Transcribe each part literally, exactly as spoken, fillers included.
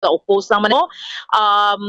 ga-oppose lang man mo, um,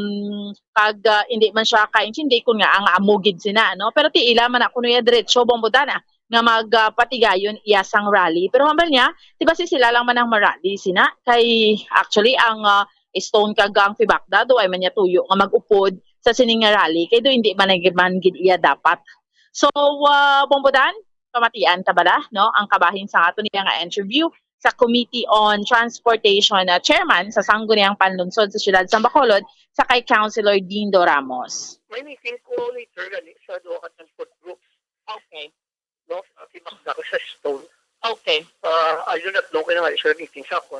kag, ah, hindi man siya kaintindi kung nga ang amo gid sina, no? Pero ti ila man na kuno iya diretso, Bombo Dan, ah, nga mag, ah, patigayon iya sang rally. Pero hambal niya, di ba si sila lang man ang marally sina? Kay actually ang, ah, Stone kag ang Fibacda, do ay man niya tuyo nga mag-upod sa sining nga rally. Kay do hindi man, man gid iya dapat. So, ah, Bombo Dan, pamatian ta bala, no? Ang kabahin sa ato niya nga interview sa Committee on Transportation na chairman sa Sangguniang Panlungsod sa Siyudad sa Bacolod, sa kay Councilor Dindo Ramos. May meeting ko later gani sa duha ka transport groups. Okay. No? Sa Fibacda ko sa Stone. Okay. Ah, I do not know kung nga siya meeting sa ako.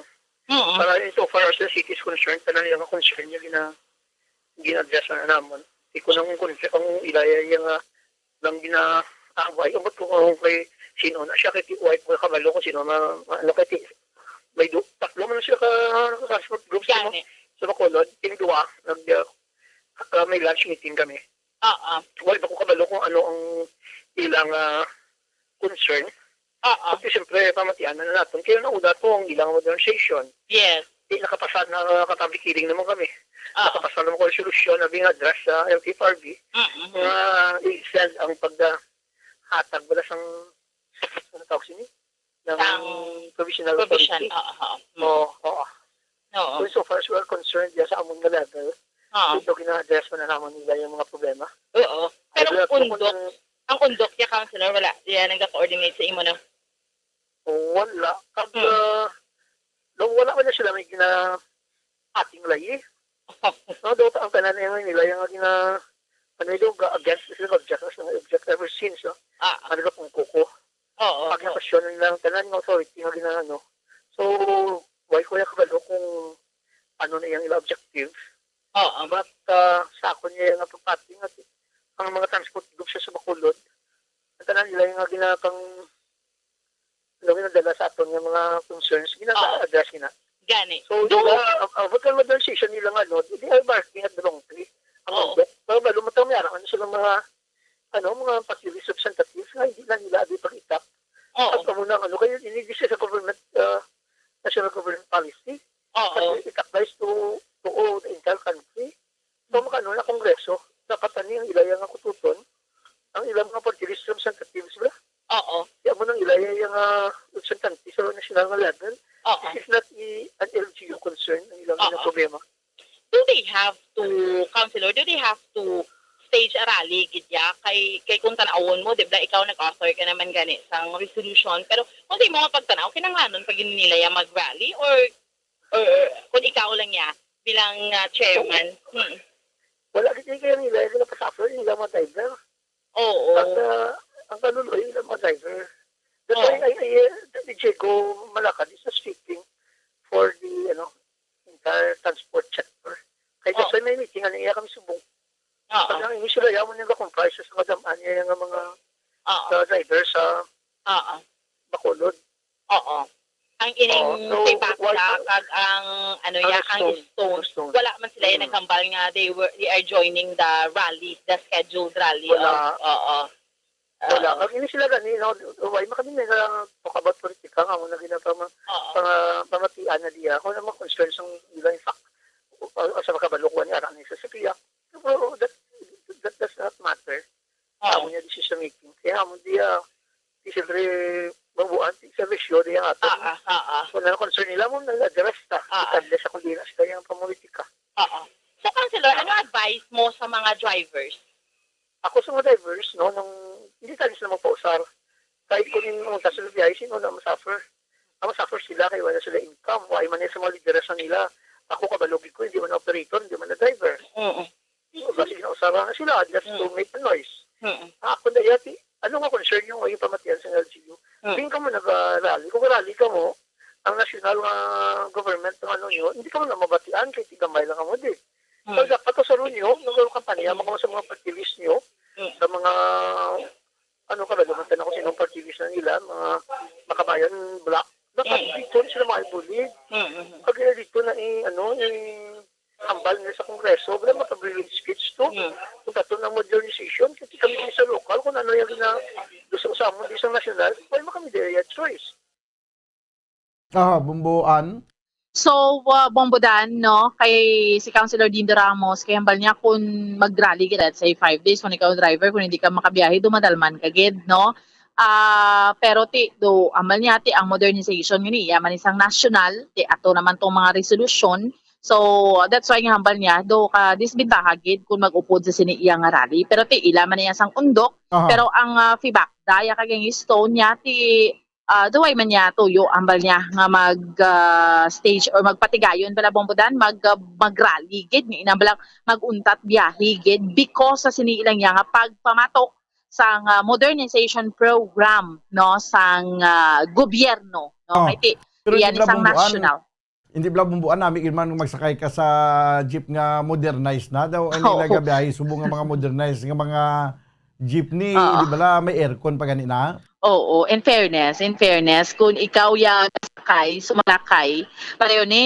Mm. Para in so far as the city is concerned, tanan yung concern niya gina-, gina-address na namon. Ikaw nang concern, ang ilaya yung, ah, lang gina-, ah, why, umot ko kung kay sino na siya, kay ti-, why ko kabalo kung sino na, ano, kay ti-, may do, tatlo man sila ka, ka transport groups mo. Gani. Sa Bacolod, yung duwa, nag, ah, ah, may lunch meeting kami. Oo. Why ba ko kabalo kung ano ang ilang, ah, concern? Oo. Kasi siyempre, pamatian na natin. Kaya nauna to ang ilang modernization. Yes. Di nakapasa na, ka-public hearing naman kami. Oo. Nakapasa naman ko resolusyon na being addressed sa L T F R B. Mm-mm. Nga i-send ang paghatag wala sang, ano tawag sini? Ng Sang provisional provision, authority. Oo, oo. Mm. Oo, oo. Oo. So, so far as we are concerned, diya sa amon nga level, Oo. ito gina-address mo na naman nila yung mga problema. Oo. Pero Address mo undok, kung ang undok niya, Councilor, wala. Diya nagka-coordinate sa imo na. Wala. Pag, Hmm. ah, no, wala man na sila may gina-, ating layi. No, daw ang tanan na yung nila yung gina-, ano yung ga-, against sila object, sa mga object ever since, no? Ah. Ano ba kung kuko? Oo, Pag oo. napasyon nila ang tanan ng authority nga gina-, ano. So, why ko yung kabalo kung ano na yung ila objective? Oo. But, ah, sa akon niya yung pagpati nga ang mga transport groups sa Bacolod, ang tanan nila yung nga ginatang, ano, ginadala sa aton nga mga concerns, Oo. gina-address gina. Gani. So, Do- nila, ang, ang vocal modernization nila nga, no, they are barking at the wrong tree. Ang Oo. undok, pero balo mo tayo, may araw, ano sila mga, ano, mga party list representatives nga hindi na nila di pag-itak. Oo. At amo na, ano, kaya ini, this is a government, uh, national government policy. Oo. Kasi it applies to, to all the entire country. So, Mm. makano na Kongreso, dapat ani ang ilaya nga kututon, ang ilang mga party list representatives ba? Oo. Kaya mo nang ilaya yung, ah, representante sa national nga level. Oo. This is not i-, an L G U concern, ang ilang Oo. mga problema. Do they have to, Councilor, do they have to stage a rally gid ya? Kay, kay kung tanawon mo, di ba, ikaw nag-author ka naman gani sang resolution, pero kung sa imo nga pagtanaw, kinahanglanon pa gid nila ya mag-rally or, or kung ikaw lang ya bilang, ah, chairman? Hmm. Wala gid kaya nila yung napasuffer, yung mga driver. Oo. At, ah, ang kaluluoy ng mga driver. That's Oo. why I, I, uh, the Diego Malacad is speaking for the, ano, entire transport sector. Kaya that's Oo. why may meeting, ano, iya kami subong. Oo. Pag ang initial, ayaw mo nila comprise sa madam, ano, yung mga, Oo. uh, driver sa Oo. Bacolod. Oo. Ang ining Oo. So, Fibacda why ang, kag ang, ano ang ya, ang Stone, Stone, ang Stone. Wala man sila yung Mm. naghambal nga they were, they are joining the rally, the scheduled rally Wala. of, oo. Wala. Oo. Ang ini sila gani, no, why man kami nila talk about politika nga mo na ginapama-, Oo. pama-, pamatian na diya. Kung ano mga concerns ang nila, in fact, o, o, sa makabalukwan ni Arang sa Sophia. Pero that, that does not matter. Oo. Amo niya decision making. Kaya amo diya, di siyempre, mabuan, di serbisyo diya nga ato. Ah, ah, ah, ah. Kung ano concern nila, mo nag-address ta. Ah, ah. Regardless sa kung di na sila yung pamolitika. Oo. So, Councilor, ano Ah. advice mo sa mga drivers? Ako sa mga drivers, no, nung hindi tayo sila magpausar, kahit kung yung unta sa biyahe, sino na masuffer? Ang masuffer sila kay wala sila income. Wala man sa mga lideresya nila. Ako, kabalo gid ko, hindi man operator, hindi man na driver. Oo. Di ba, sige na, usara na sila, just to Mm. make a noise. Mm. Ah, kung dahil, ano nga concern yung, yung pamatian sa L G U? Mm. Di ka mo nag-rally. Kung rally ka mo, ang national nga government ng ano nyo, hindi ka mo na mabatian, kay tigamay lang ka mo, di. Mm. So, dapat usaron nyo, nagkaroon kampanya, Mm. mga sa mga party list nyo, Mm. sa mga, ano ka ba, dumantan ako sa inyong party list na nila, mga Makabayan Black. Dapat Mm. dito sila mga bully. Mm, mm, mm. Pag dito na i-, ano, i-, hambal nila sa Kongreso, wala makabriling speech to. Mm. Kung tato ng modernization, kasi kami din sa lokal, kung ano yung gina-, gusto sa amon din sa nasyonal, wala man kami diri choice. Ah, Bumbuan. So, ah, Bombo Dan, no, kay si Councilor Dindo Ramos, kay hambal niya kung mag-rally ka, let's say, five days, kung ikaw driver, kung hindi ka makabiyahe, dumadalman ka gid, no? Ah, pero ti, do, hambal niya, ti, ang modernization, yun, iya man isang national, ti, ato naman tong mga resolusyon. So, that's why nga hambal niya, do, ka disbentaha gid kung mag-upod sa sini iya nga rally. Pero ti, ila man niya sang undok, Aha. pero ang, ah, feedback, daya kag ang stone niya, ti, ah, duway man niya tuyo, ambal niya nga mag, ah, stage or magpatigayon pala, Bombo Dan, mag, ah, mag-rally gid, nga inambalang mag-untat biyahe gid because sa sini ilang niya nga pagpamatok sang, ah, modernization program, no, sang, ah, gobyerno, no? Oh. Kay ti, Pero iyan hindi pala isang Bombo Dan, national. Hindi pala Bombo Dan, nami gid man magsakay ka sa jeep nga modernized na daw, ang Oo. nagabiyahe subong nga mga modernized nga mga jeepney, Oo. di bala may aircon pa gani na? Oo, in fairness, in fairness, kung ikaw ya sakay, sumalakay, pareho ni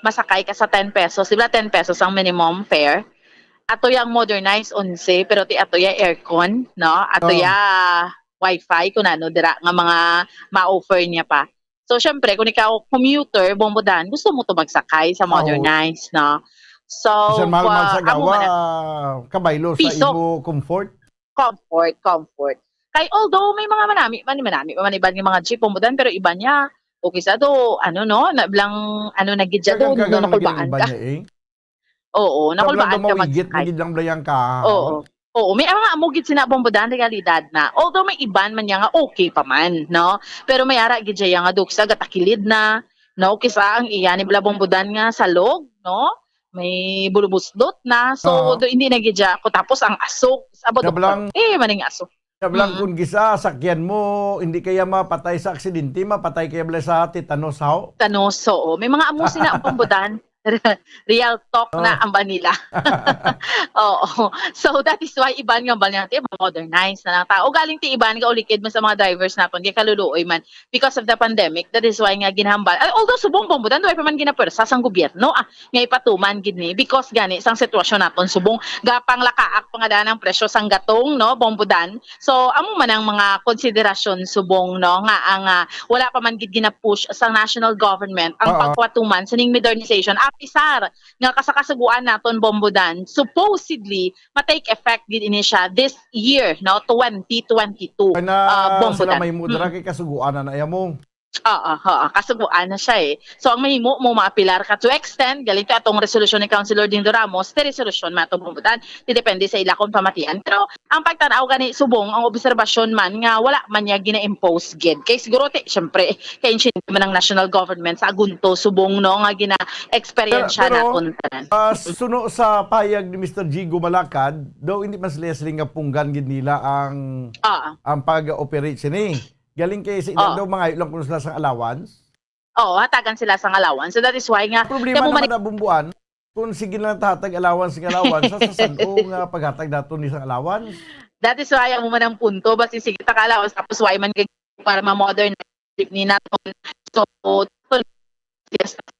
masakay ka sa ten pesos, di ba ten pesos ang minimum fare? Ato yang modernized, onse, pero ti ato ya aircon, no? Ato Oo. ya wifi, kung ano, dira nga mga ma-offer niya pa. So, syempre, kung ikaw commuter, Bombo Dan, gusto mo to magsakay sa Oo. modernized, no? So, Bisan mahal man ah, sa amo gawa, man ang kabaylo sa Piso. imo comfort. Comfort, comfort. Kay although may mga manami man, manami pa man iban nga mga jeep, Bombo Dan, pero iban niya, okay sa to, ano, no, na, blang, ano, nagidya Kaya doon, kang doon kagang nakulbaan naging iban ka. niya, eh. Oo, Sa nakulbaan blang ka mawigit, magsakay. nagid lang blayang ka. Oo. Oo, may mga amo gid sina, Bombo Dan, realidad na. Although may iban man niya nga okay pa man, no? Pero may ara gid siya nga duksa, gatakilid na, no? Kisa ang iya ni bala, Bombo Dan, nga salog, no? May bulubuslot na. So, Oo. do, hindi na gid siya ako. Tapos ang aso, sa Nga bala, eh, maning aso. nga bala Mm. kung gisa, sakyan mo, hindi kaya mapatay sa aksidente, mapatay kaya bala sa tetanus, haw? Tetanus, oo. May mga amo sina, Bombo Dan. Real talk na Oh. ang Manila. Oo. So, that is why iban nga hambal niya, "Ti, modernize na lang ta." O galing ti iban nga ulikid mo sa mga drivers naton, kay kaluluoy man because of the pandemic. That is why nga ginhambal. Ay, although subong, Bombo Dan, way pa man ginapwersa sang gobyerno, ah, nga ipatuman gid ni because gani sang sitwasyon naton subong gapanglakaak pa nga daan ang presyo sang gatong, no, Bombo Dan. So, amo man ang mga konsiderasyon subong, no, nga ang, ah, wala pa man gid gina-push sa national government ang Oo. pagpatuman sining modernization. Apisar nga kasakasuguan naton, Bombo Dan, supposedly ma-take effect gid ini siya this year, no, twenty twenty-two, Kaya na ah, Bombo sila Dan. mahimo dira Mm. kay kasuguan na na iya mo. Oo, oo, kasuguan na siya, eh. So, ang mahimo mo maapilar ka to extend, galing to atong resolusyon ni Councilor Dindo Ramos, ti resolusyon man atong Bombo Dan, ti depende sa ila kung pamatian. Pero ang pagtan-aw gani subong, ang obserbasyon man nga wala man niya gina-impose gid. Kay siguro ti, syempre, kay insin man ang national government sa agunto subong, no, nga gina-eksperyensya Pero, pero, naton tanan. ah, suno sa payag ni Mister Jigo Malakad, daw hindi man sila sila nga punggan gid nila ang, Ah. ang pag-operate sini. Galing kay sa ilang Oo. daw, mangayo lang kuno sila sang allowance. Oo, hatagan sila sang allowance. So that is why nga, Problema kaya mo naman mani- na, Bombo Dan, kung sige lang tahatag allowance nga allowance, sa, sa sando nga paghatag nato ni sang allowance. That is why, amo man ang punto, basi sige ta ka allowance, tapos why man kay para ma-modern ni naton. So,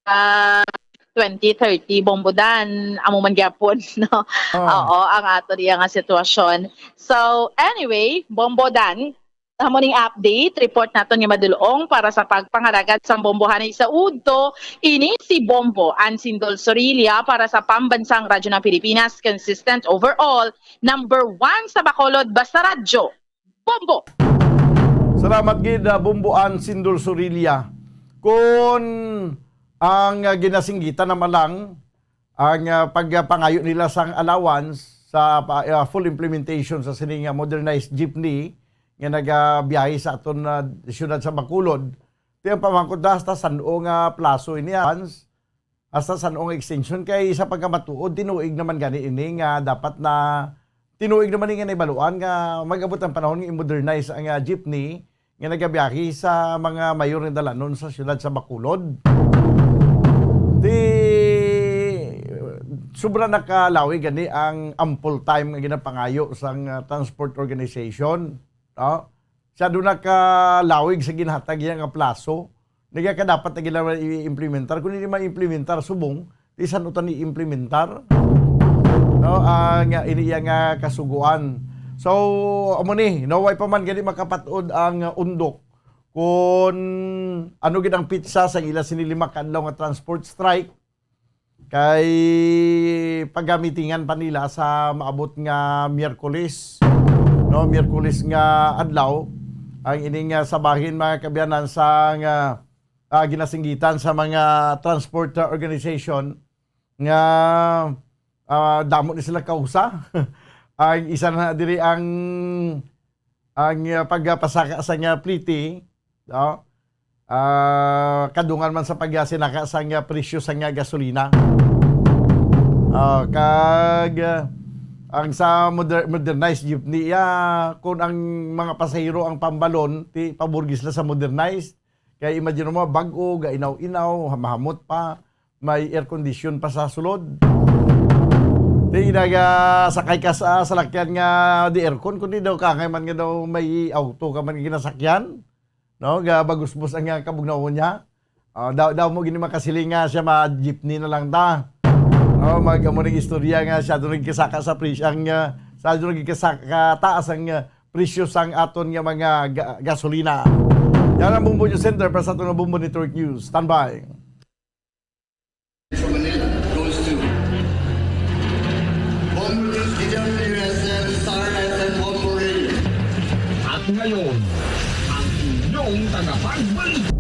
sa twenty thirty, Bombo Dan, amo man gyapon, no? Oh. Oo, ang ato diya nga sitwasyon. So, anyway, Bombo Dan, amo ning update, report naton nga madulong para sa pagpangalagad sang bombohanay sa udto. Ini si Bombo Ansindol Sorilla para sa Pambansang Radyo ng Pilipinas, consistent overall, number one sa Bacolod, basta radyo. Bombo! Salamat gid, ah, Bombo Ansindol Sorilla. Kung ang, ah, ginasinggitan naman lang, ang, ah, pagpangayo nila sang allowance sa pa-, ah, full implementation sa sining, ah, modernized jeepney nga nagabiyahe sa aton, ah, siyudad sa Bacolod. Ti ang pamangkot da, hasta san-o nga plaso ini, ah, hasta san-o nga extension, kay sa pagkamatuod, tinuig naman gani ini nga dapat na, tinuig naman ini nga nahibaluan nga mag-abot ang panahon nga i-modernize ang, ah, jeepney nga nagabiyahe sa mga mayor nga dalanon sa siyudad sa Bacolod. Ti, sobra na kalawig gani ang ample time nga ginapangayo sang, ah, transport organization, no? Sa doon na kalawig sa ginhatag iya nga plaso, nagakadapat na gila i-implementar. Kung hindi ma-implementar, subong, di san-o ta ni implementar, no? Ah, nga, ini iya nga kasuguan. So, amo ni, no, way pa man gani makapatod ang, uh, undok kung ano gid ang pitsa sa ila sini lima ka adlaw nga transport strike, kay pagamitingan pa nila sa maabot nga Miyerkules, no, Miyerkules nga adlaw, ang ining, ah, sabahin, mga kaabyanan, sa nga, ah, ginasinggitan sa mga transport, ah, organization nga, ah, damo ni sila kausa. Ang isa na diri ang, ang, ah, pagpasaka sa nga pliti, no? Ah, kadungan man sa pagsinaka sa nga presyo sa nga gasolina. Ah, kag, ah, ang sa moder-, modernized jeepney, ah, kung ang mga pasahero ang pambalon, ti paburgis la sa modernized. Kay imagine mo, bag-o, gainaw-inaw, mahamot pa, may air condition pa sa sulod. Di nagasakay ka sa salakyan nga di aircon, kundi daw kangay man nga daw may auto ka man ginasakyan, no? Gabagusbos ang, ah, kabugnawon niya. Ah, daw, daw mo gini makasiling nga siya ma-jeepney na lang ta. No, mag-, amo ning istorya nga siya doon nagkasaka sa presyo, ang, ah, siya doon nagkasaka taas ang, ah, presyo sang aton nga mga ga-, gasolina. Yan ang Bombo News Center para sa aton nga Bombo Network News. Standby. From Manila goes to Bombo News, D W S M, Star F M, Bombo Radio. At ngayon, ang inyong tagapagbalita.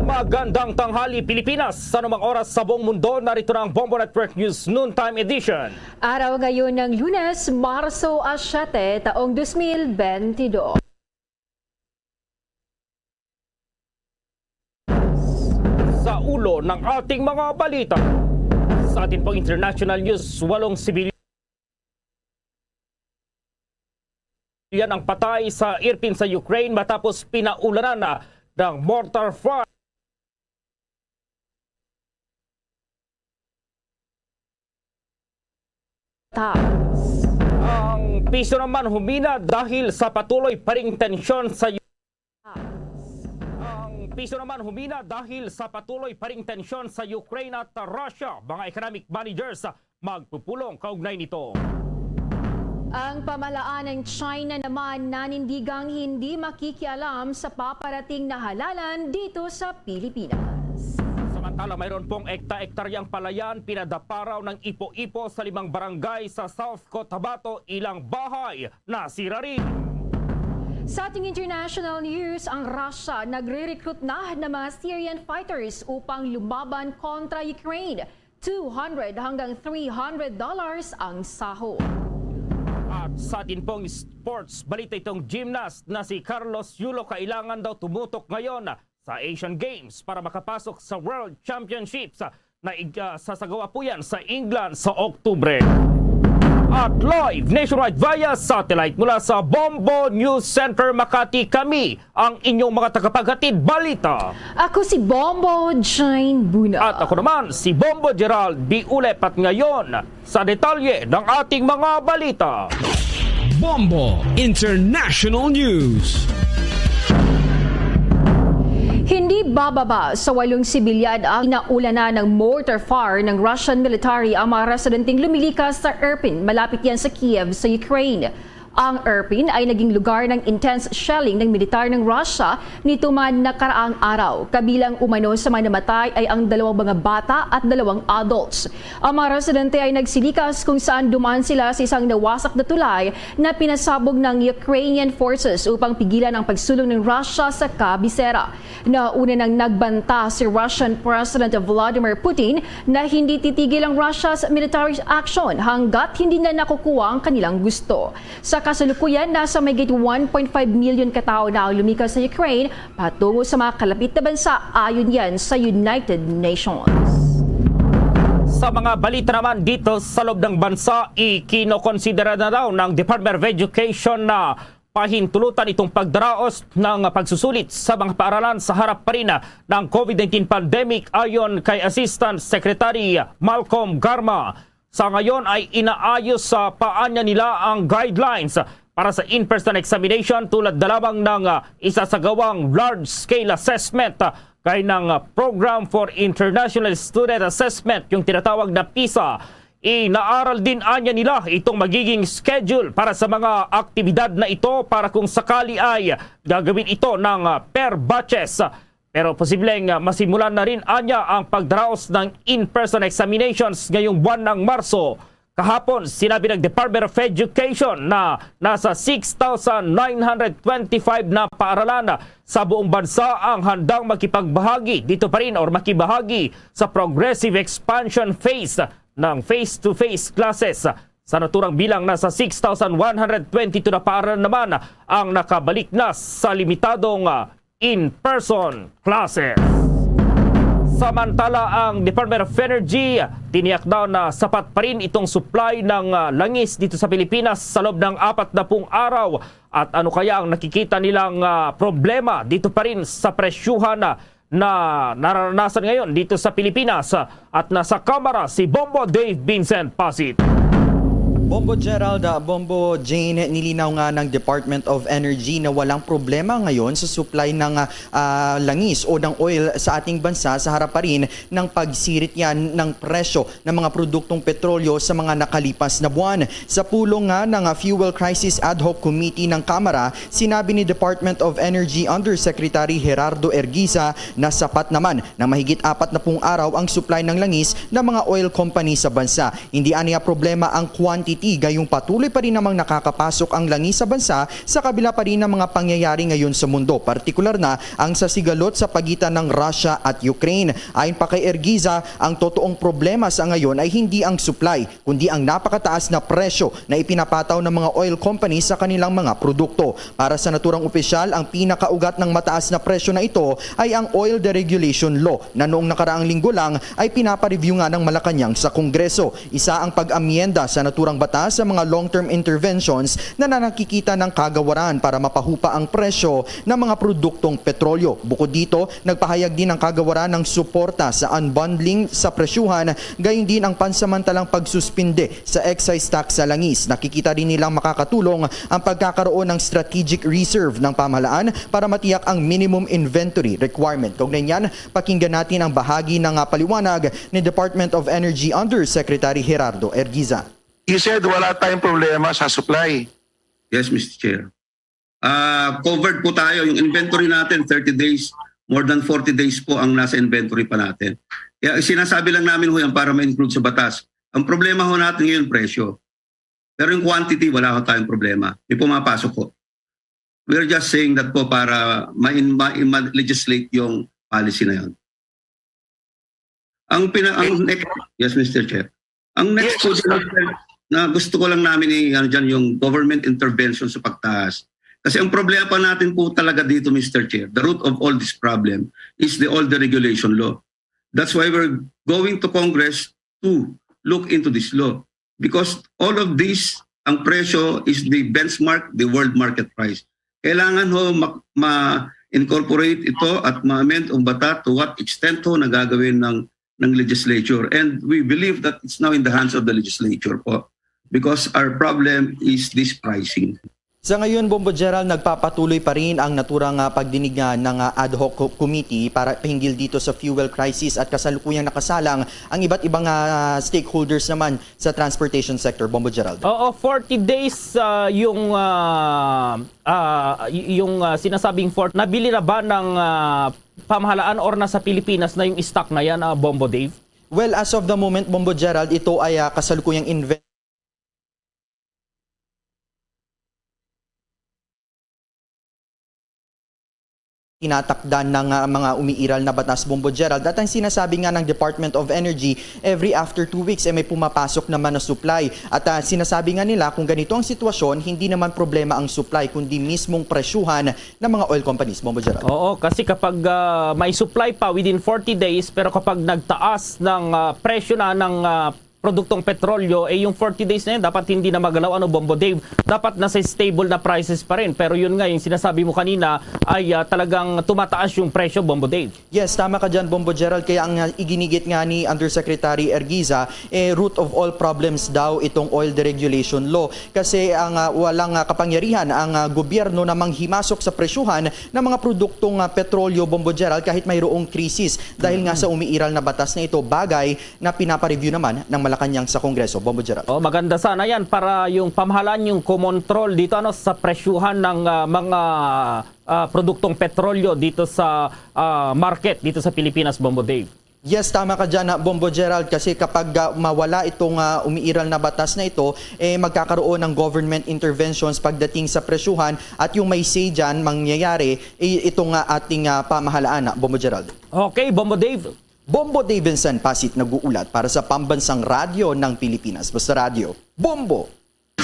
Magandang tanghali, Pilipinas. Sa anumang oras sa buong mundo, narito na ang Bombo Network News Noontime Edition. Araw ngayon ng Lunes, Marso a siete, taong dos mil bentidós. Sa ulo ng ating mga balita, sa atin pong international news, walong sibilyan ang patay sa airplane sa Ukraine matapos pinaulanan na ng mortar fire. Taas. Ang piso naman humina dahil sa patuloy pa ring tensyon sa Taas. Ang piso naman humina dahil sa patuloy pa ring tensyon sa Ukraine at Russia. Mga economic managers magpupulong kaugnay nito. Ang pamahalaan ng China naman nanindigang hindi makikialam sa paparating na halalan dito sa Pilipinas. Samantala, mayroon pong ekta-ektaryang palayan pinadapa raw ng Ipo-Ipo sa limang barangay sa South Cotabato, ilang bahay nasira rin. Sa ating international news, ang Russia nagre-recruit na ng mga Syrian fighters upang lumaban kontra Ukraine. Two hundred hanggang three hundred dollars ang sahod. At sa atin pong sports balita, itong gymnast na si Carlos Yulo kailangan daw tumutok ngayon sa Asian Games para makapasok sa World Championships na ig-, ah, sasagawa po yan sa England sa Oktubre. At live nationwide via satellite mula sa Bombo News Center Makati, kami ang inyong mga tagapaghatid balita. Ako si Bombo Jane Buna. At ako naman si Bombo Gerald B. Ulep. At ngayon, sa detalye ng ating mga balita. Bombo International News. Hindi bababa sa walong sibilyan ang inaulanan ng mortar fire ng Russian military ang mga residenteng lumilikas sa Irpin, malapit yan sa Kiev, sa Ukraine. Ang Irpin ay naging lugar ng intense shelling ng militar ng Russia nito man nakaraang araw. Kabilang umano sa mga namatay ay ang dalawang mga bata at dalawang adults. Ang mga residente ay nagsilikas kung saan dumaan sila sa isang nawasak na tulay na pinasabog ng Ukrainian forces upang pigilan ang pagsulong ng Russia sa kabisera. Nauna nang nagbanta si Russian President Vladimir Putin na hindi titigil ang Russia sa military action hanggat hindi na nakukuha ang kanilang gusto. Sa kasalukuyan, nasa mahigit one point five million ka tawo na ang lumikas sa Ukraine patungo sa mga kalapit na bansa, ayon yan sa United Nations. Sa mga balita naman dito sa loob ng bansa, ikinokonsidera na daw ng Department of Education na pahintulutan itong pagdaraos ng pagsusulit sa mga paaralan sa harap pa rin ng COVID nineteen pandemic, ayon kay Assistant Secretary Malcolm Garma. Sa ngayon ay inaayos sa paanya nila ang guidelines para sa in-person examination, tulad na lamang ng, ah, isasagawang large-scale assessment, ah, kay ng, ah, Program for International Student Assessment, yung tinatawag na pisa. Inaaral din anya nila itong magiging schedule para sa mga aktibidad na ito para kung sakali ay gagawin ito ng, ah, per batches. Pero posibleng, ah, masimulan na rin anya ang pagdaraos ng in-person examinations ngayong buwan ng Marso. Kahapon, sinabi ng Department of Education na nasa six thousand nine hundred twenty-five na paaralan sa buong bansa ang handang makipagbahagi dito pa rin or makibahagi sa progressive expansion phase ng face-to-face classes. Sa naturang bilang, nasa six thousand one hundred twenty-two na paaralan naman ang nakabalik na sa limitadong, ah, in-person classes. Samantala, ang Department of Energy tiniyak daw na sapat pa rin itong supply ng, ah, langis dito sa Pilipinas sa loob ng apat na pung araw. At ano kaya ang nakikita nilang, ah, problema dito pa rin sa presyuhan na, na nararanasan ngayon dito sa Pilipinas? At nasa kamera si Bombo Dave Vincent Pasit. Bombo Gerald, ah, Bombo Jane, nilinaw nga ng Department of Energy na walang problema ngayon sa supply ng, ah, ah, langis o ng oil sa ating bansa sa harap pa rin ng pagsirit yan ng presyo ng mga produktong petrolyo sa mga nakalipas na buwan. Sa pulong nga ng, ah, Fuel Crisis Ad Hoc Committee ng Kamara, sinabi ni Department of Energy Undersecretary Gerardo Erguiza na sapat naman na mahigit apat na pung araw ang supply ng langis ng mga oil company sa bansa. Hindi aniya problema ang quantity, gayong patuloy pa rin namang nakakapasok ang langis sa bansa sa kabila pa rin ng mga pangyayari ngayon sa mundo, partikular na ang sa sigalot sa pagitan ng Russia at Ukraine. Ayon pa kay Ergiza, ang totoong problema sa ngayon ay hindi ang supply, kundi ang napakataas na presyo na ipinapataw ng mga oil companies sa kanilang mga produkto. Para sa naturang opisyal, ang pinakaugat ng mataas na presyo na ito ay ang Oil Deregulation Law na noong nakaraang linggo lang ay pinapareview nga ng Malacañang sa Kongreso. Isa ang pag-amyenda sa naturang batas sa mga long-term interventions na nanakikita ng kagawaran para mapahupa ang presyo ng mga produktong petrolyo. Bukod dito, nagpahayag din ang kagawaran ng suporta sa unbundling sa presyuhan, gayon din ang pansamantalang pagsuspinde sa excise tax sa langis. Nakikita rin nilang makakatulong ang pagkakaroon ng strategic reserve ng pamahalaan para matiyak ang minimum inventory requirement. Kaugnay niyan, pakinggan natin ang bahagi ng, ah, paliwanag ni Department of Energy Undersecretary Gerardo Ergiza. You said wala tayong problema sa supply. Yes, Mister Chair. Ah, covered po tayo. Yung inventory natin, thirty days, more than forty days po ang nasa inventory pa natin. Kaya sinasabi lang namin ho yan para ma-include sa batas. Ang problema ho natin ngayon, presyo. Pero yung quantity, wala ho tayong problema. May pumapasok po. We're just saying that po para ma-, ma-, ma-legislate yung policy na yun. Ang pina-, ang next, yes, Mister Chair. Ang next Yes, po Mister dyan, na gusto ko lang namin i-, ano dyan, yung government intervention sa pagtaas. Kasi ang problema pa natin po talaga dito, Mister Chair, the root of all this problem is the oil deregulation law. That's why we're going to Congress to look into this law. Because all of this, ang presyo is the benchmark, the world market price. Kailangan ho ma-, ma-incorporate ito at ma-amend ang bata to what extent ho nagagawin ng, ng legislature. And we believe that it's now in the hands of the legislature po. Because our problem is this pricing. Sa ngayon, Bombo Gerald, nagpapatuloy pa rin ang naturang, ah, pagdinig nga ng, ah, ad hoc co-, committee para hinggil dito sa fuel crisis at kasalukuyang nakasalang ang iba't ibang, ah, stakeholders naman sa transportation sector, Bombo Gerald. Oo, forty days, ah, yung, ah, ah, y-, yung, ah, sinasabing forty, nabili na ba ng, ah, pamahalaan or nasa Pilipinas na yung stock na yan, ah, Bombo Dave? Well, as of the moment, Bombo Gerald, ito ay, ah, kasalukuyang inve- tinatakdan ng, ah, mga umiiral na batas, Bombo Gerald. At ang sinasabi nga ng Department of Energy, every after two weeks, eh, may pumapasok naman na supply. At, ah, sinasabi nga nila, kung ganito ang sitwasyon, hindi naman problema ang supply, kundi mismong presyuhan ng mga oil companies, Bombo Gerald. Oo, kasi kapag, ah, may supply pa within forty days, pero kapag nagtaas ng, ah, presyo na ng, ah, produktong petrolyo, eh, yung forty days na yun, dapat hindi na magalaw, ano, Bombo Dave? Dapat nasa stable na prices pa rin. Pero yun nga, yung sinasabi mo kanina, ay, ah, talagang tumataas yung presyo, Bombo Dave. Yes, tama ka dyan, Bombo Gerald. Kaya ang, ah, iginigit nga ni Undersecretary Ergiza, eh, root of all problems daw itong oil deregulation law. Kasi ang, ah, walang, ah, kapangyarihan ang, ah, gobyerno na manghimasok sa presyuhan ng mga produktong, ah, petrolyo, Bombo Gerald, kahit mayroong krisis dahil nga sa umiiral na batas na ito, bagay na pinapareview naman ng Malacañang sa Kongreso. Bombo Gerald. Oh, maganda sana yan para yung pamahalaan yung kumontrol dito, ano, sa presyuhan ng ah, mga ah, produktong petrolyo dito sa ah, market dito sa Pilipinas, Bombo Dave. Yes, tama ka dyan, ah, Bombo Gerald, kasi kapag ah, mawala itong ah, umiiral na batas na ito, eh, magkakaroon ng government interventions pagdating sa presyuhan at yung may say dyan mangyayari, eh, itong ah, ating ah, pamahalaan, ah, Bombo Gerald. Okay, Bombo Dave. Bombo Davidson Pasit nag-uulat para sa Pambansang Radyo ng Pilipinas. Basta Radyo, Bombo!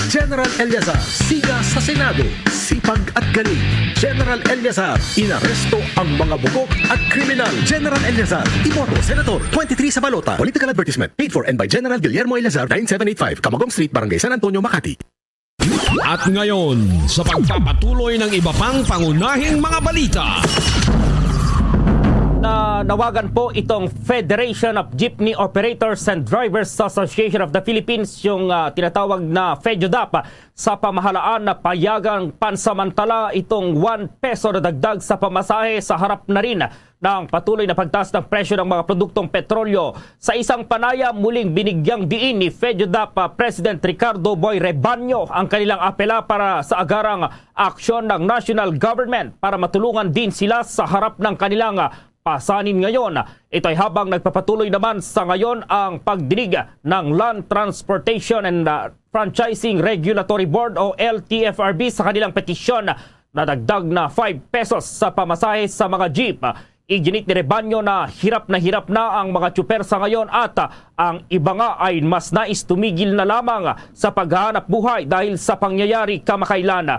General Eleazar, siga sa Senado, sipag at galing. General Eleazar, inaresto ang mga bugok at kriminal. General Eleazar, iboto, Senator, twenty-three sa balota. Political advertisement, paid for and by General Guillermo Eleazar, nine seven eight five, Camagong Street, Barangay San Antonio, Makati. At ngayon, sa pagpapatuloy ng iba pang pangunahing mga balita. Nanawagan po itong Federation of Jeepney Operators and Drivers Association of the Philippines, yung ah, tinatawag na FEDUDAP, sa pamahalaan na payagang pansamantala itong one peso na dagdag sa pamasahe sa harap na rin ng patuloy na pagtaas ng presyo ng mga produktong petrolyo. Sa isang panayam, muling binigyang diin ni FEDUDAP President Ricardo Boy Rebaño ang kanilang apela para sa agarang aksyon ng national government para matulungan din sila sa harap ng kanilang pasanin ngayon. Ito ay habang nagpapatuloy naman sa ngayon ang pagdinig ng Land Transportation and uh, Franchising Regulatory Board o L T F R B sa kanilang petisyon na dagdag na five pesos sa pamasahe sa mga jeep. Iginit ni Rebaño na hirap na hirap na ang mga tsuper sa ngayon at ang iba nga ay mas nais tumigil na lamang sa paghahanap buhay dahil sa pangyayari kamakailan.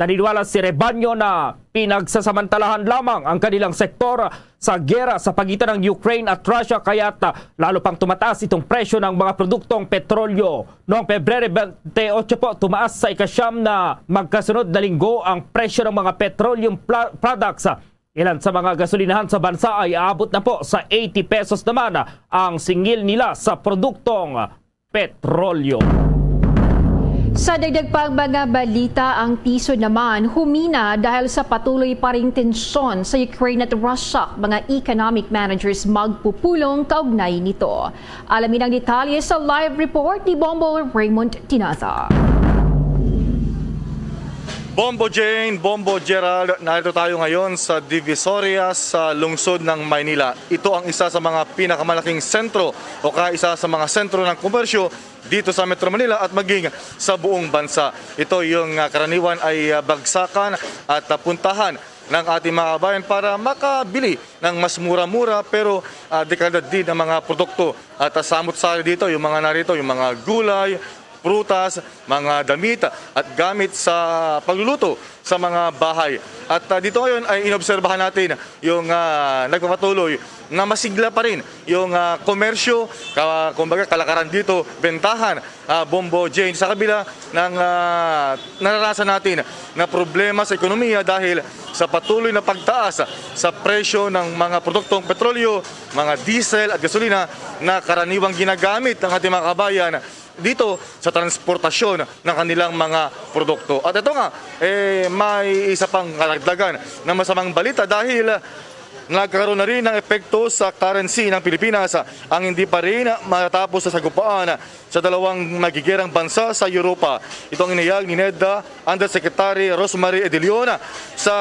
Naniniwala si Rebaño na pinagsasamantalahan lamang ang kanilang sektor sa gera sa pagitan ng Ukraine at Russia, kaya't lalo pang tumataas itong presyo ng mga produktong petrolyo. Noong Pebrero twenty-eight po, tumaas sa ikasyam na magkasunod na linggo ang presyo ng mga petroleum pla- products. Ilan sa mga gasolinahan sa bansa ay aabot na po sa eighty pesos naman ang singil nila sa produktong petrolyo. Sa dagdag pang mga balita, ang piso naman humina dahil sa patuloy pa ring tensyon sa Ukraine at Russia. Mga economic managers magpupulong kaugnay nito. Alamin ang detalye sa live report ni Bombo Raymond Tinaza. Bombo Jane, Bombo Gerald, narito tayo ngayon sa Divisoria sa lungsod ng Maynila. Ito ang isa sa mga pinakamalaking sentro o kaya isa sa mga sentro ng komersyo dito sa Metro Manila at maging sa buong bansa. Ito yung ah, karaniwan ay ah, bagsakan at ah, puntahan ng ating mga kabayan para makabili ng mas mura-mura pero ah, dekalidad din ng mga produkto. At ah, samot-sari dito, yung mga narito, yung mga gulay, prutas, mga damit at gamit sa pagluluto sa mga bahay. At ah, dito ngayon ay inobserbahan natin yung ah, nagpapatuloy na masigla pa rin yung ah, komersyo, ka, kumbaga kalakaran dito, bentahan, ah, Bombo Jane, sa kabila ng ah, naranasan natin na problema sa ekonomiya dahil sa patuloy na pagtaas sa presyo ng mga produktong petrolyo, mga diesel at gasolina na karaniwang ginagamit ng ating mga kabayan dito sa transportasyon ng kanilang mga produkto. At ito nga, eh, may isa pang karagdagan na masamang balita dahil nagkaroon na rin ng epekto sa currency ng Pilipinas ang hindi pa rin matatapos sa sagupaan sa dalawang magigerang bansa sa Europa. Ito ang inihayag ni NEDA Undersecretary Rosemary Edilion sa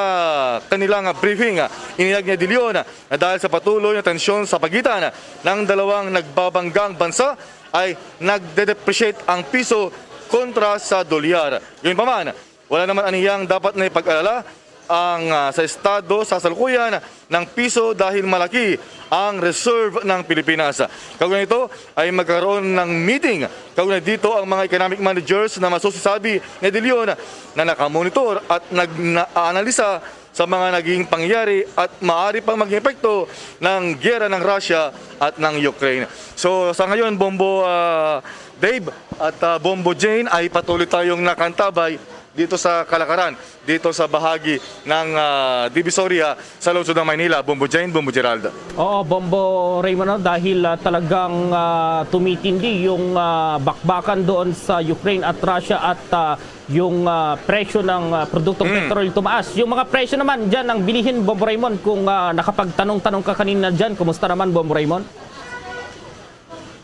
kanilang briefing. Inihayag ni Edilion na dahil sa patuloy na tensyon sa pagitan ng dalawang nagbabanggang bansa ay nagde-depreciate ang piso kontra sa dolyar. Gayunpaman, wala naman aniyang dapat na ipag-alala ang ah, sa estado sa kasalukuyan ng piso dahil malaki ang reserve ng Pilipinas. Kaugnay nito ay magkaroon ng meeting kaugnay dito ang mga economic managers na masusisabi ni Edilion na nakamonitor at nag-aanalisa sa mga naging pangyayari at maaari pang maging epekto ng giyera ng Russia at ng Ukraine. So sa ngayon, Bombo ah, Dave at ah, Bombo Jane, ay patuloy tayong nakantabay dito sa kalakaran, dito sa bahagi ng ah, Divisoria sa lungsod ng Maynila. Bombo Jane, Bombo Gerald. Oo, Bombo Raymond, no, dahil ah, talagang ah, tumitindi yung ah, bakbakan doon sa Ukraine at Russia at ah, yung ah, presyo ng ah, produktong petrol tumaas. Yung mga presyo naman dyan ng bilihin, Bombo Raymond, kung ah, nakapagtanong-tanong ka kanina dyan, kumusta naman, Bombo Raymond?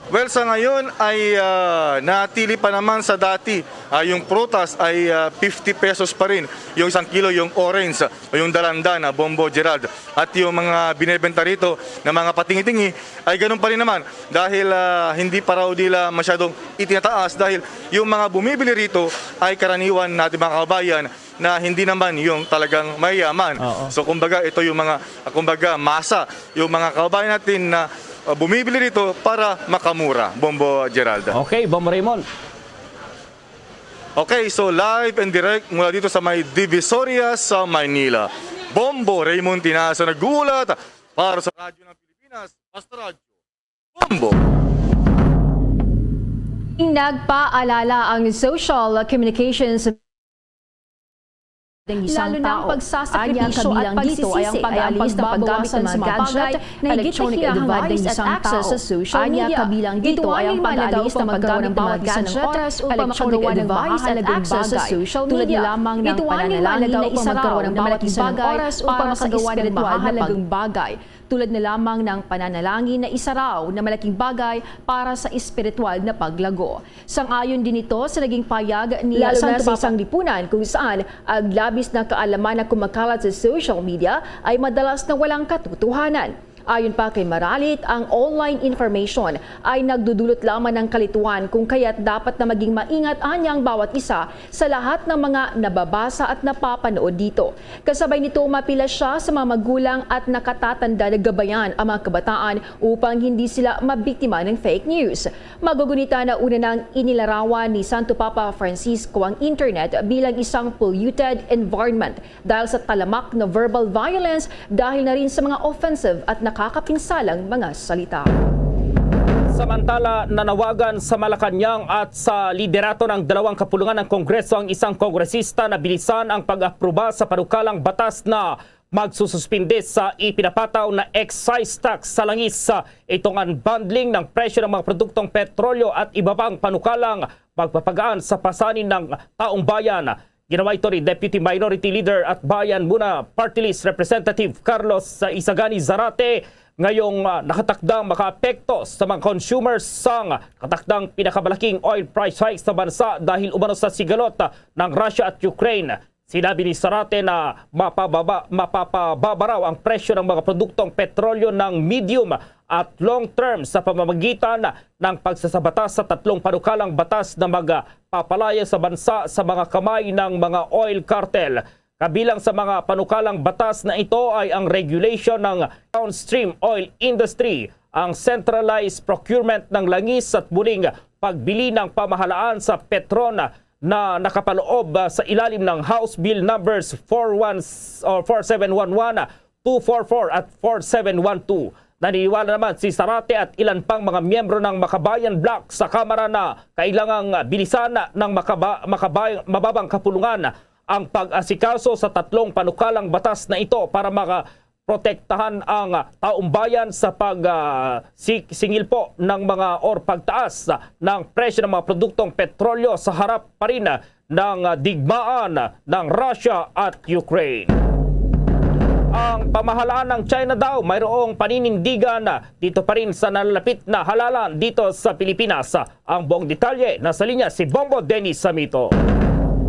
Well, sa ngayon ay, ah, natili pa naman sa dati. Ah, yung prutas ay, ah, fifty pesos pa rin. Yung isang kilo, yung orange, ah, o yung dalandan, ah, Bombo Gerald. At yung mga binebenta rito na mga patingi-tingi ay ganun pa rin naman dahil, ah, hindi pa raw nila masyadong itinataas dahil yung mga bumibili rito ay karaniwan natin mga kababayan na hindi naman yung talagang mayaman. Oo. So, kumbaga, ito yung mga, kumbaga, masa, yung mga kababayan natin na, uh, bumibili rito para makamura. Bombo, Gerald. Okay, Bombo Raymond. Okay, so live and direct mula dito sa may Divisoria sa Maynila. Bombo Raymond Tinaso nag-uulat para sa Radyo ng Pilipinas, Basta Radyo. Bombo. Nagpaalala ang Social Communications ng isang Lalo na ang tao. Pagsasakripisyo Anya, at kabilang dito ay ang pagsisisi, ay ang pag-aalis ng pagbabawasan paggamit ng sa mga mga gadget, gadget na higit na electronic kinahanglan device at isang access tao. Sa social Anya, media. Kabilang dito ay ang pag-aalis ng paggamit ng mga gadget, electronic device at access sa social media. Ito ang mahalaga upang magkaroon ng bawat isa ng oras upang makagawa ng bawat isang bagay para sa espiritual na pag- tulad na lamang ng pananalangin na isa raw na malaking bagay para sa espiritual na paglago. Sang-ayon din ito sa naging payag ni Lalo na sa Santo Papa isang lipunan kung saan ang labis na kaalaman na kumakalat sa social media ay madalas na walang katotohanan. Ayon pa kay Maralit, ang online information ay nagdudulot lamang ng kalituan, kung kaya't dapat na maging maingat anya ang bawat isa sa lahat ng mga nababasa at napapanood dito. Kasabay nito, mapila siya sa mga magulang at nakatatanda na gabayan ang mga kabataan upang hindi sila mabiktima ng fake news. Magugunita na una nang inilarawan ni Santo Papa Francisco ang internet bilang isang polluted environment dahil sa talamak na verbal violence, dahil na rin sa mga offensive at nakakapinsalang mga salita. Samantala, nanawagan sa Malacañang at sa liderato ng dalawang kapulungan ng Kongreso ang isang kongresista na bilisan ang pag-aproba sa panukalang batas na magsususpindi sa ipinapataw na excise tax sa langis. Ito ang unbundling ng presyo ng mga produktong petrolyo at iba pang panukalang magpapagaan sa pasanin ng taong bayan. Ginawa ito ni Deputy Minority Leader at Bayan Muna Party List Representative Carlos Isagani Zarate ngayong, ah, nakatakdang makaapekto sa mga consumers sang nakatakdang pinakamalaking oil price hike sa bansa dahil umano sa sigalot, ah, ng Russia at Ukraine. Sinabi ni Zarate na mapababa, mapapababa raw ang presyo ng mga produktong petrolyo ng medium at long term sa pamamagitan ng pagsasabata sa tatlong panukalang batas na magpapalaya sa bansa sa mga kamay ng mga oil cartel. Kabilang sa mga panukalang batas na ito ay ang regulation ng downstream oil industry, ang centralized procurement ng langis at muling pagbili ng pamahalaan sa Petron na nakapaloob, ah, sa ilalim ng House Bill Numbers four one s-, or four seven one one, two four four at four seven one two. Naniniwala naman si Zarate at ilan pang mga miyembro ng Makabayan Bloc sa Kamara na kailangang bilisan ng makaba-, makabay-, mababang kapulungan ang pag-asikaso sa tatlong panukalang batas na ito para maka-, protektahan ang taong bayan sa pag, ah, si-, singil po ng mga or pagtaas ng presyo ng mga produktong petrolyo sa harap pa rin ng, ah, digmaan ng Russia at Ukraine. Ang pamahalaan ng China daw mayroong paninindigan dito pa rin sa nalalapit na halalan dito sa Pilipinas. Ang buong detalye, nasa linya si Bombo Dennis Samito.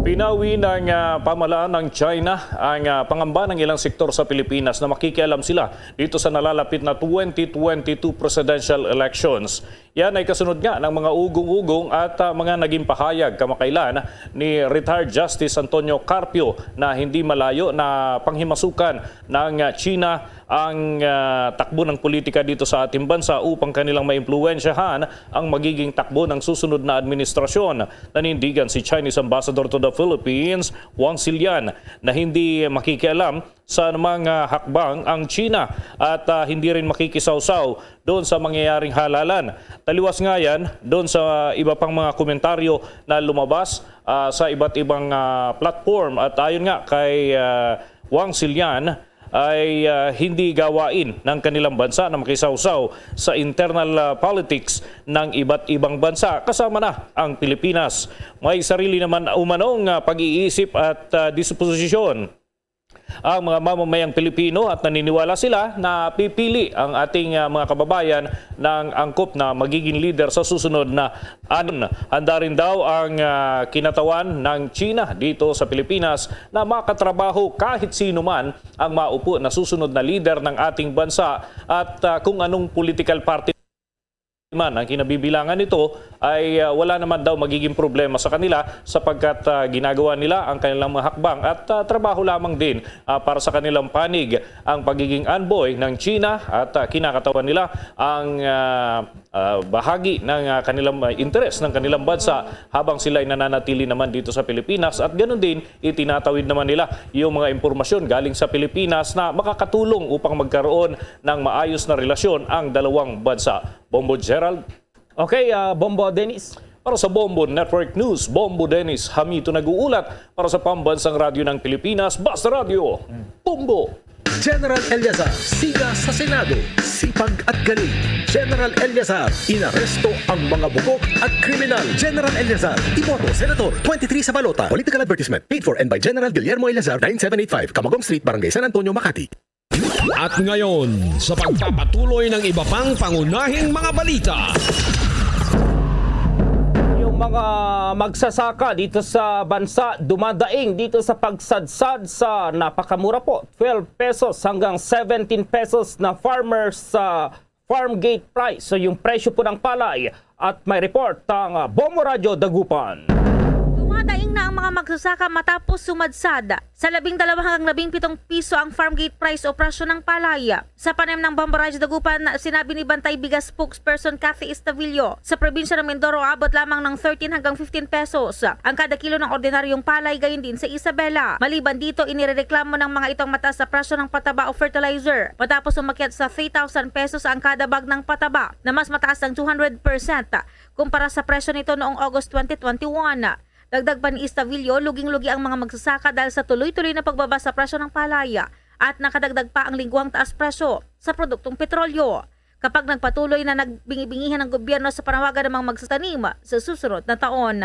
Pinawi ng, ah, pamahalaan ng China ang, ah, pangamba ng ilang sektor sa Pilipinas na makikialam sila dito sa nalalapit na twenty twenty-two presidential elections. Yan ay kasunod nga ng mga ugong-ugong at, ah, mga naging pahayag kamakailan ni retired Justice Antonio Carpio na hindi malayo na panghimasukan ng, ah, China ang, ah, takbo ng politika dito sa ating bansa upang kanilang maimpluwensyahan ang magiging takbo ng susunod na administrasyon. Nanindigan si Chinese Ambassador to the Philippines, Wang Xilian, na hindi makikialam sa anumang, ah, hakbang ang China at, ah, hindi rin makikisawsaw doon sa mangyayaring halalan. Taliwas nga yan doon sa iba pang mga komentaryo na lumabas, ah, sa iba't ibang, ah, platform. At ayon nga kay, ah, Wang Xilian, ay, ah, hindi gawain ng kanilang bansa na makisawsaw sa internal, ah, politics ng iba't ibang bansa, kasama na ang Pilipinas. May sarili naman umanong, ah, pag-iisip at, ah, disposisyon ang mga mamamayang Pilipino at naniniwala sila na pipili ang ating, ah, mga kababayan ng angkop na magiging lider sa susunod na anon. Handa rin daw ang, ah, kinatawan ng China dito sa Pilipinas na makatrabaho kahit sino man ang maupo na susunod na lider ng ating bansa at, ah, kung anong political party man ang kinabibilangan nito ay, ah, wala naman daw magiging problema sa kanila sapagkat, ah, ginagawa nila ang kanilang mga hakbang at, ah, trabaho lamang din, ah, para sa kanilang panig ang pagiging envoy ng China at, ah, kinakatawan nila ang, ah, ah, bahagi ng, ah, kanilang, ah, interes ng kanilang bansa habang sila ay nananatili naman dito sa Pilipinas at ganun din itinatawid naman nila yung mga impormasyon galing sa Pilipinas na makakatulong upang magkaroon ng maayos na relasyon ang dalawang bansa. Bombo Gerald. Okay, ah, Bombo Dennis. Para sa Bombo Network News, Bombo Dennis Hamito nag-uulat para sa Pambansang Radyo ng Pilipinas, Basta Radyo. Bombo! General Eleazar, siga sa Senado, sipag at galing. General Eleazar, inaresto ang mga bugok at kriminal. General Eleazar, iboto, Senator, twenty-three sa balota. Political advertisement, paid for and by General Guillermo Eleazar, nine seven eight five, Camagong Street, Barangay San Antonio, Makati. At ngayon, sa pagpapatuloy ng iba pang pangunahing mga balita. Yung mga magsasaka dito sa bansa dumadaing dito sa pagsadsad sa napakamura po, twelve pesos hanggang seventeen pesos na farmers sa farm gate price. So yung presyo po ng palay at may report ang, ah, Bombo Radyo Dagupan. Dumadaing na ang mga magsasaka matapos sumadsad sa labing dalawa hanggang labing pitong piso ang farm gate price o presyo ng palay. Sa panayam ng Bombo Radyo Dagupan, sinabi ni Bantay Bigas spokesperson Cathy Estavillo, sa probinsya ng Mindoro, abot lamang ng thirteen hanggang fifteen pesos ang kada kilo ng ordinaryong palay, gayon din sa Isabela. Maliban dito, inirereklamo ng mga ito ang mataas na presyo ng pataba o fertilizer, matapos umakyat sa three thousand pesos ang kada bag ng pataba, na mas mataas ng two hundred percent kumpara sa presyo nito noong August twenty twenty-one. Dagdag pa ni Estavillo, luging-lugi ang mga magsasaka dahil sa tuloy-tuloy na pagbaba sa presyo ng palay at nakadagdag pa ang lingguang taas presyo sa produktong petrolyo. Kapag nagpatuloy na nagbingi-bingihan ang gobyerno sa panawagan ng mga magsatanim sa susunod na taon.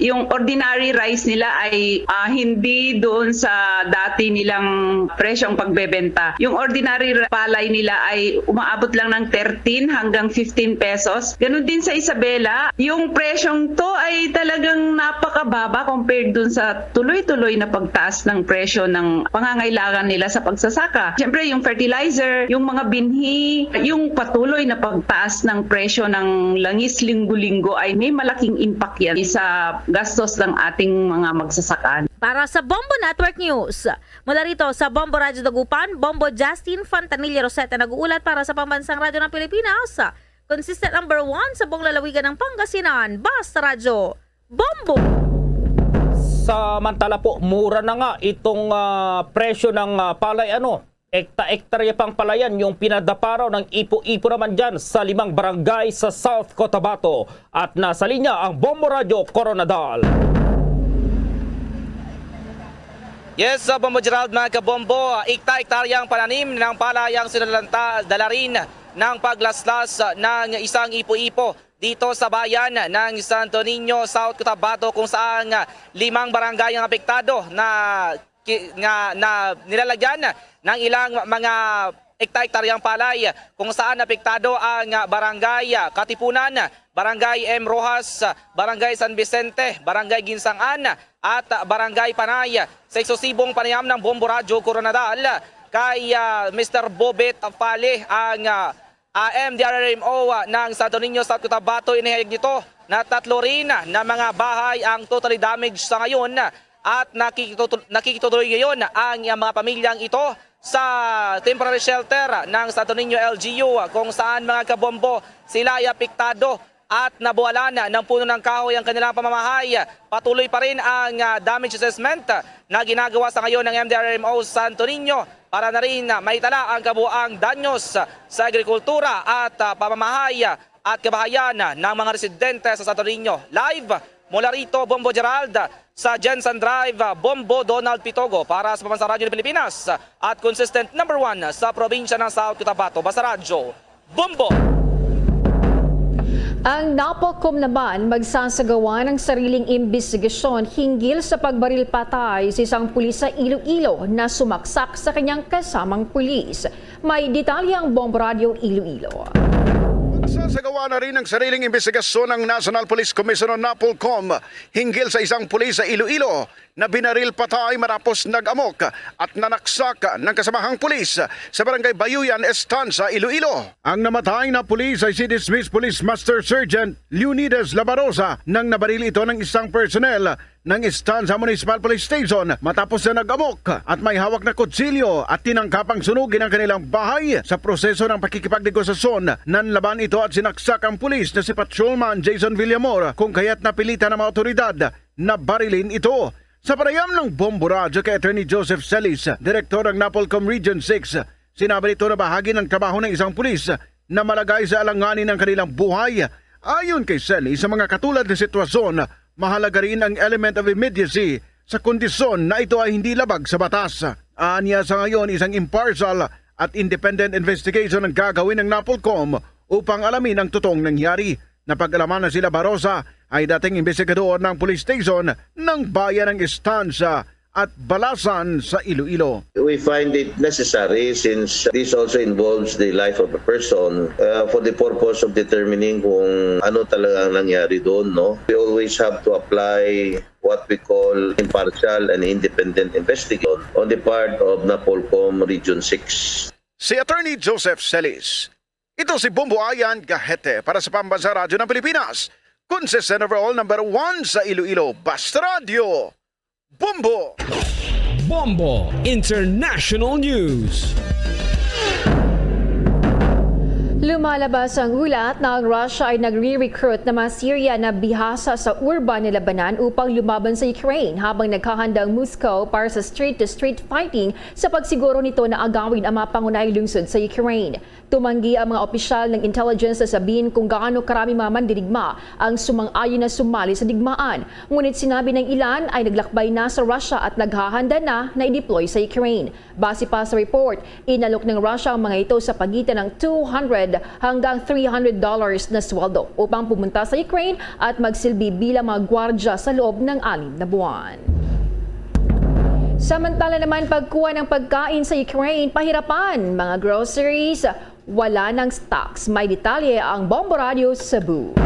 Yung ordinary rice nila ay, ah, hindi doon sa dati nilang presyong pagbebenta. Yung ordinary ra-, palay nila ay umaabot lang ng thirteen hanggang fifteen pesos. Ganun din sa Isabela, yung presyong to ay talagang napakababa compared dun sa tuloy-tuloy na pagtaas ng presyo ng pangangailangan nila sa pagsasaka. Siyempre, yung fertilizer, yung mga binhi, yung patuloy na pagtaas ng presyo ng langis linggo-linggo ay may malaking impact yan sa gastos ng ating mga magsasaka. Para sa Bombo Network News, mula rito sa Bombo Radyo Dagupan, Bombo Justin Fontanilla Rosete nag-uulat para sa Pambansang Radyo ng Pilipinas, consistent number one sa buong lalawigan ng Pangasinan, Basta Radyo, Bombo! Samantala po, mura na nga itong, ah, presyo ng, ah, palay, ano, ekta-ektarya pang palayan yung pinadaparaw ng Ipo-Ipo naman dyan sa limang barangay sa South Cotabato. At nasa linya ang Bombo Radyo Coronadal. Yes, sa Bombo Gerald, mga kabombo, ekta-ektaryang pananim ng palay ang sinalanta, dala rin ng paglaslas ng isang ipo-ipo dito sa bayan ng Santo Niño, South Cotabato, kung saan limang barangay ang apektado na ki-, nga, na nilalagyan ng ilang mga ekta-ektaryang palay, kung saan apektado ang Barangay Katipunan, Barangay M. Roxas, Barangay San Vicente, Barangay Ginsangan, at Barangay Panay. Sa eksklusibong panayam ng Bombo Radyo Coronadal kay, ah, Mister Bobet Fale, ang, ah, ah, M D R R M O, ah, ng Santo Niño, South Cotabato, inihayag nito na tatlo rin na mga bahay ang totally damaged sa ngayon at nakikitutu-, nakikituloy ngayon ang mga pamilyang ito sa temporary shelter ng Santo Niño L G U, kung saan, mga kabombo, sila ay apektado at nabuwalan ng puno ng kahoy ang kanilang pamamahay. Patuloy pa rin ang, ah, damage assessment na ginagawa sa ngayon ng M D R R M O Santo Niño para na rin, ah, maitala ang kabuang danyos sa agrikultura at, ah, pamamahay at kabahayan ng mga residente sa Santo Niño. Live mula rito, Bombo Gerald, sa Jensen Drive, Bombo Donald Pitogo para sa Pambansang Radyo ng Pilipinas at consistent number one sa probinsya ng South Cotabato. Basta Radyo, Bombo! Ang NAPOLCOM naman magsasagawa ng sariling imbestigasyon hinggil sa pagbaril patay sa isang pulis sa Iloilo na sumaksak sa kanyang kasamang pulis. May detalye ang Bombo Radyo Iloilo. Magsasagawa na rin ng sariling imbestigasyon ang National Police Commission o NAPOLCOM hinggil sa isang pulis sa Iloilo na binaril patay matapos nag-amok at nanaksak ng kasamahang pulis sa Barangay Bayuyan, Estancia, Iloilo. Ang namatay na pulis ay si dismissed Police Master Sergeant Leonidas Labarosa nang nabaril ito ng isang personnel ng Estancia Municipal Police Station matapos na nag-amok at may hawak na kutsilyo at tinangkapang sunugin ang kanilang bahay. Sa proseso ng pakikipagnegosasyon, nanlaban ito at sinaksak ang pulis na si Patrolman Jason Villamor, kung kaya't napilitan ng mga otoridad na barilin ito. Sa panayam ng Bombo Radyo kay Attorney Joseph Celis, direktor ng NAPOLCOM Region six, sinabi nito na bahagi ng trabaho ng isang pulis na malagay sa alanganin ang kanilang buhay. Ayon kay Celis, sa mga katulad na sitwasyon, mahalaga rin ang element of immediacy sa kondisyon na ito ay hindi labag sa batas. Anya sa ngayon, isang impartial at independent investigation ang gagawin ng NAPOLCOM upang alamin ang totoong nangyari. Napag-alaman na si Labarosa ay dating imbestigador ng police station ng bayan ng Estancia at Balasan sa Iloilo. We find it necessary, since this also involves the life of a person, uh, for the purpose of determining kung ano talaga ang nangyari doon, no? We always have to apply what we call impartial and independent investigation on the part of NAPOLCOM Region six. Si Attorney Joseph Celis. Ito si Bombo Ayan Gahete para sa Pambansang Radyo ng Pilipinas, consistent overall number one sa Iloilo, Basta Radyo, Bombo! Bombo International News. Lumalabas ang ulat na ang Russia ay nagre-recruit ng mga Syrian na bihasa sa urban na Lebanon upang lumaban sa Ukraine, habang naghahanda ang Moscow para sa street-to-street fighting sa pagsiguro nito na agawin ang mga pangunahing lungsod sa Ukraine. Tumanggi ang mga opisyal ng intelligence sa sabihin kung gaano karami mga mandirigma ang sumang-ayon na sumali sa digmaan. Ngunit sinabi ng ilan ay naglakbay na sa Russia at naghahanda na na i-deploy sa Ukraine. Base pa sa report, inalok ng Russia ang mga ito sa pagitan ng two hundred hanggang three hundred dollars na sweldo upang pumunta sa Ukraine at magsilbi bilang mga gwardya sa loob ng anim na buwan. Samantala naman, pagkuha ng pagkain sa Ukraine, pahirapan, mga groceries, wala ng stocks. May detalye ang Bombo Radyo Cebu.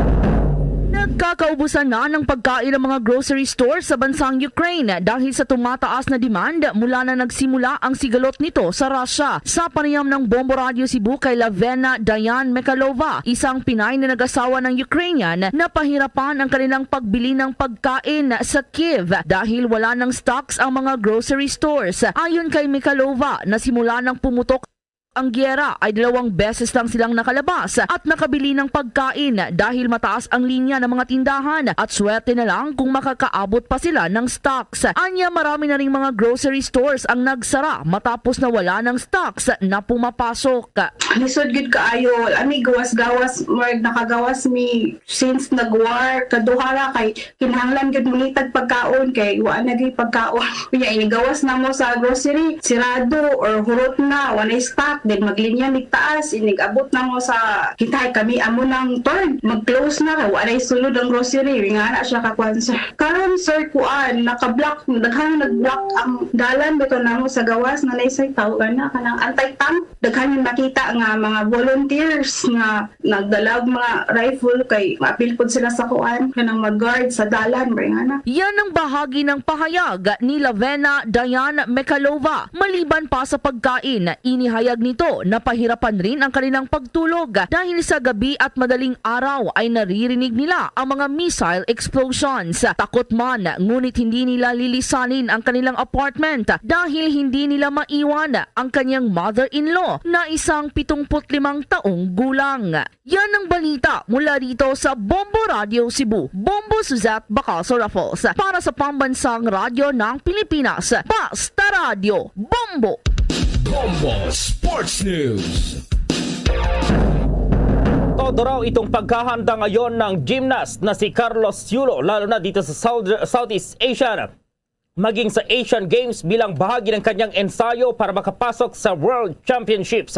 Nagkakaubusan na ng pagkain ang mga grocery store sa bansang Ukraine dahil sa tumataas na demand mula na nagsimula ang sigalot nito sa Russia. Sa panayam ng Bombo Radyo Cebu kay Lavena Diane Mekalova, isang Pinay na nag-asawa ng Ukrainian, napahirapan ang kanilang pagbili ng pagkain sa Kyiv dahil wala ng stocks ang mga grocery stores. Ayon kay Mekalova, nasimula ng pumutok ang giyera ay dalawang beses lang silang nakalabas at nakabili ng pagkain dahil mataas ang linya ng mga tindahan at swerte na lang kung makakaabot pa sila ng stocks. Anya, marami na ring mga grocery stores ang nagsara matapos na wala ng stocks na pumapasok. Lisod gid kaayo, wala mi gawas-gawas, murag nakagawas mi since nag-war, kaduha ra kay kinahanglan gid mangitag pagkaon kay wa na gyud pagkaon. Unya, inigawas namo sa grocery, sirado or hurot na, walay stock, then maglinya mig taas, inig-abot namo sa, hintay kami, amo nang turn, mag-close na kay wa na'y sulod ang grocery. Nga na siya kakuan, sir. Karon, sir, kuan, naka-block, daghang nag-block ang dalan bitaw namo sa gawas, nga naay, sir, tawag ana, kanang anti-tank. Daghan yung nakita nga mga volunteers nga nagdala og mga rifle kay maapil pud sila sa kuan, kanang mag-guard sa dalan, mga ingana. Yan ang bahagi ng pahayag ni Lavena Diane Mekalova. Maliban pa sa pagkain, inihayag nito na pahirapan rin ang kanilang pagtulog dahil sa gabi at madaling araw ay naririnig nila ang mga missile explosions. Takot man, ngunit hindi nila lilisanin ang kanilang apartment dahil hindi nila maiwan ang kanyang mother-in-law na isang pitungput limang taong gulang. Yan ang balita mula rito sa Bombo Radio Cebu. Bombo Suzette Bacaso Raffles para sa Pambansang Radyo ng Pilipinas. Basta Radyo, Bombo! Bombo Sports News. Todo raw itong paghahanda ngayon ng gymnast na si Carlos Yulo, lalo na dito sa South, Southeast Asia. Maging sa Asian Games bilang bahagi ng kanyang ensayo para makapasok sa World Championships.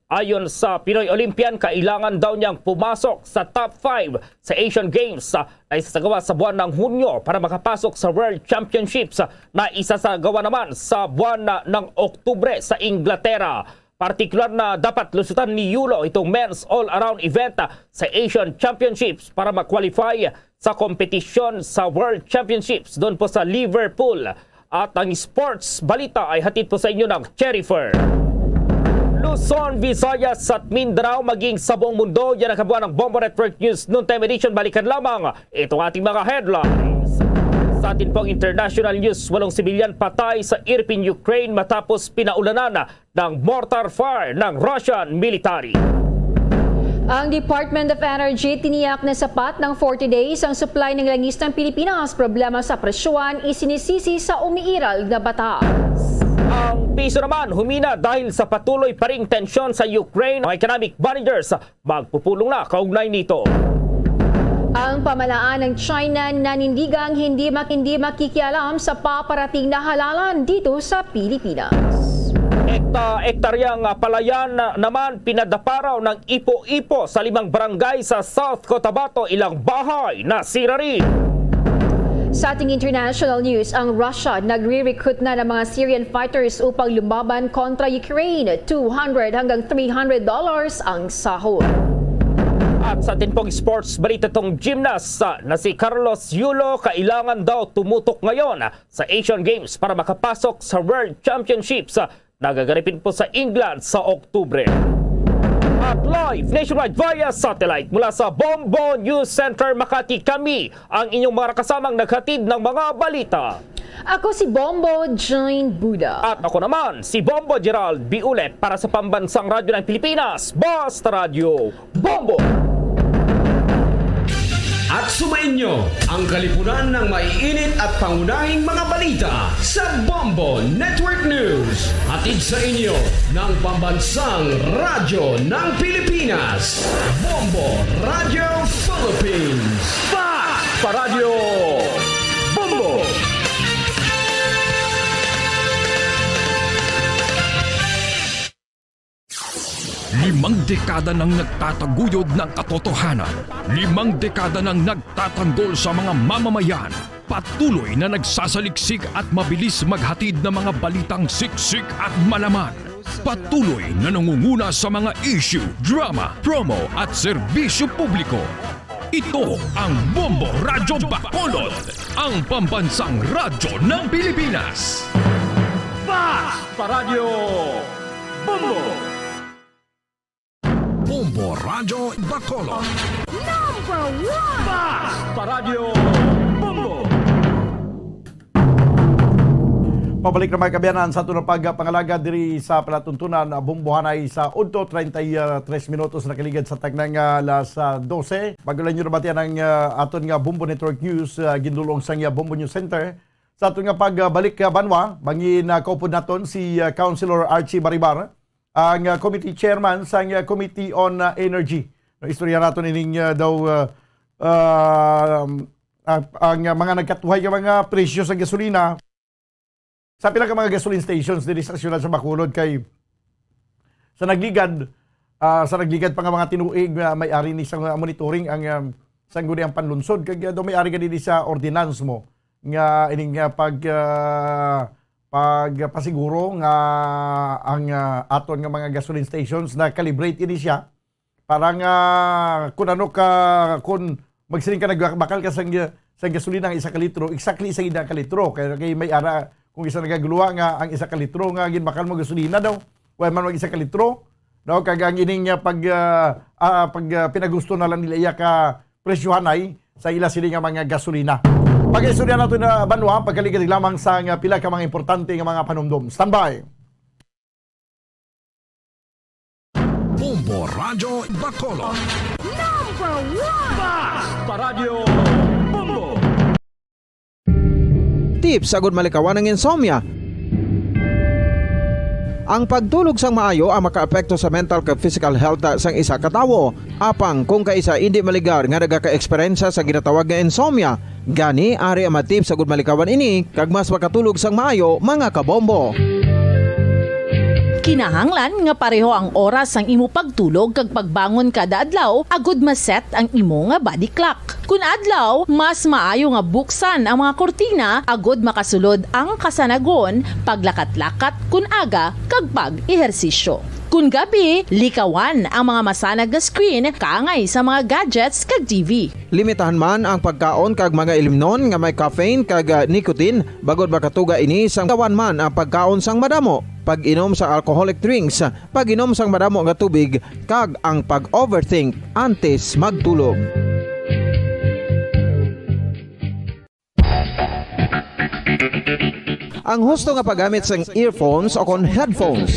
Ayon sa Pinoy Olympian, kailangan daw niyang pumasok sa top five sa Asian Games, ah, na isasagawa sa buwan ng Hunyo para makapasok sa World Championships, ah, na isasagawa naman sa buwan na ng Oktubre sa Inglaterra. Partikular na dapat lusutan ni Yulo itong men's all-around event, ah, sa Asian Championships para ma-qualify sa kompetisyon sa World Championships doon po sa Liverpool. At ang sports balita ay hatid po sa inyo ng Cherry Fair. Luzon, Visayas at Mindanao, maging sa buong mundo, yan ang kabuuan ng Bombo Network News Noontime Edition. Balikan lamang itong ating mga headlines. Sa atin pong international news, walong sibilyan patay sa Irpin, Ukraine matapos pinaulanan ng mortar fire ng Russian military. Ang Department of Energy tiniyak na sapat ng forty days ang supply ng langis ng Pilipinas. Problema sa presyuhan, isinisisi sa umiiral na batas. Ang piso naman humina dahil sa patuloy pa ring tensyon sa Ukraine. Mga economic managers magpupulong na kaugnay nito. Ang pamahalaan ng China nanindigang hindi mak-, hindi makikialam sa paparating na halalan dito sa Pilipinas. Ekta-, ektaryang, ah, palayan na-, naman pinadaparaw ng Ipo-Ipo sa limang barangay sa South Cotabato, ilang bahay nasira rin. Sa ating international news, ang Russia nagre-recruit na ng mga Syrian fighters upang lumaban kontra Ukraine. Two hundred hanggang three hundred dollars ang sahod. At sa atin pong sports balita, tong gymnast, ah, na si Carlos Yulo, kailangan daw tumutok ngayon, ah, sa Asian Games para makapasok sa World Championships, ah, nagaganapin po sa England sa Oktubre. At live nationwide via satellite mula sa Bombo News Center Makati, kami ang inyong mga kasamang naghatid ng mga balita. Ako si Bombo Jane Buda. At ako naman, si Bombo Gerald Biulet para sa Pambansang Radyo ng Pilipinas, Basta Radyo Bombo! At sumainyo ang kalipunan ng maiinit at pangunahing mga balita sa Bombo Network News. Hatid sa inyo ng Pambansang Radyo ng Pilipinas, Bombo Radyo Philippines. Fast pa Radyo Bombo! Limang dekada nang nagtataguyod ng katotohanan. Limang dekada nang nagtatanggol sa mga mamamayan. Patuloy na nagsasaliksik at mabilis maghatid ng mga balitang siksik at malaman. Patuloy na nangunguna sa mga issue, drama, promo at serbisyo publiko. Ito ang Bombo Radyo Bacolod, ang pambansang radyo ng Pilipinas. Fast pa Radyo Bombo! Bombo Radyo Bacolod. Number one! Fast pa Radyo Bombo! Pabalik na, mga kaabyanan, sa aton nga pagpangalaga diri sa palatuntunan, ah, Bombo, anay sa udto, treinta y tres minutos nakaligad sa taknang, ah, alas, ah, dose. Bago lang nyo nabatian ang, ah, aton nga Bombo Network News, ah, gindulong sang, ah, Bombo News Center. Sa aton nga pagbalik, ah, banwa, mangin, ah, kaupod naton si, ah, Councilor Archie Baribar, ang, ah, committee chairman sang, ah, Committee on, ah, Energy. No, istorya naton ining, ah, daw, ah, ah, ah, ang, ah, mga nagkatuhay nga mga presyo sa gasolina sa pila ka mga gasoline stations diri sa siyudad sa Bacolod, kay sa nagligad, ah, sa nagligad pa nga mga tinuig, ah, may ari ni sa monitoring ang, ah, sang guni ang panlunsod, kag, ah, daw may ari gani ni sa ordinance mo nga ining, ah, pag, ah, pagpasiguro nga ang, ah, aton nga mga gasoline stations na-calibrate ini siya para nga kun ano ka, kun magsiling ka, nagbakal ka sang, sang gasolina nga isa ka litro, exactly isa gid ka litro. Kay, kay may ara, kung isa nagaguluha nga ang isa ka litro nga ginbakal mo gasolina daw, wala man mag isa ka litro, no? Kag ang ining, ah, pag, ah, ah, pag, ah, pinagusto na lang nila iya ka presyohanay sa ila sini nga mga gasolina. Pag-istorya nato na banwa, pagkaligalig lamang sa nga pila ka mga importante nga mga panumdom. Standby. Bombo Radyo Bacolod. Number one! Fast pa Radyo Bombo! Tips agud malikawan ang insomnia. Ang pagtulog sang maayo ang makaapekto sa mental kag physical health sang isa ka tawo. Apang kung kaisa indi maligar nga nagaka-eksperyensya sa ginatawag nga insomnia, gani ari ang mga tips agud malikawan ini kag mas makatulog sang maayo, mga kabombo. Kinahanglan nga pareho ang oras sang imo pagtulog kag pagbangon kada adlaw agud ma-set ang imo nga body clock. Kun adlaw, mas maayo nga buksan ang mga kurtina agud makasulod ang kasanagon, paglakat-lakat kun aga, kag pag-ehersisyo. Kun gabi, likawan ang mga masanag nga screen kaangay sa mga gadgets kag T V. Limitahan man ang pagkaon kag mga ilimnon nga may caffeine kag, ah, nicotine, bangod makatuga ini sang kawan man ang pagkaon sang madamo, pag-inom sa alcoholic drinks, pag-inom sang madamo nga tubig, kag ang pag-overthink antes magtulog. Ang husto nga paggamit sang earphones o kon headphones.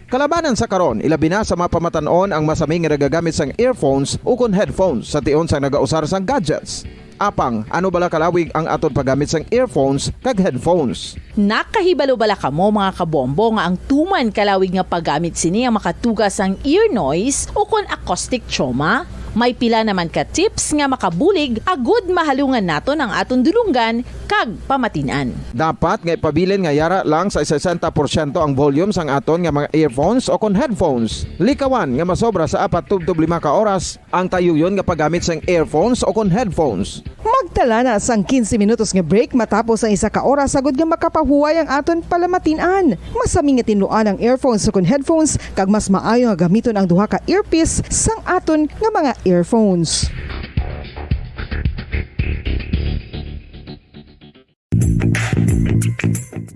Kalabanan sa karon, ilabi na sa mga pamatan-on ang masami nga nagagamit sang earphones ukon headphones sa tion sang nagausar sang gadgets. Apang, ano bala kalawig ang aton paggamit sang earphones kag headphones? Nakahibalo bala kamo, mga kabombo, nga ang tuman kalawig nga paggamit sini ang makatuga sang ear noise ukon acoustic trauma? May pila naman ka tips nga makabulig agud mahalungan naton ang aton dulonggan kag pamatin-an. Dapat nga ipabilin nga yara lang sa sesenta porsyento ang volume sang aton nga mga earphones o kon headphones. Likawan nga masobra sa apat tubtob lima ka oras ang tayuyon nga paggamit sang earphones o kon headphones. Magtala na sang quince minutos nga break matapos ang isa ka oras agud nga makapahuway ang aton palamatin-an. Masami nga tinluan ang earphones o kon headphones, kag mas maayo nga gamiton ang duha ka earpiece sang aton nga mga earphones.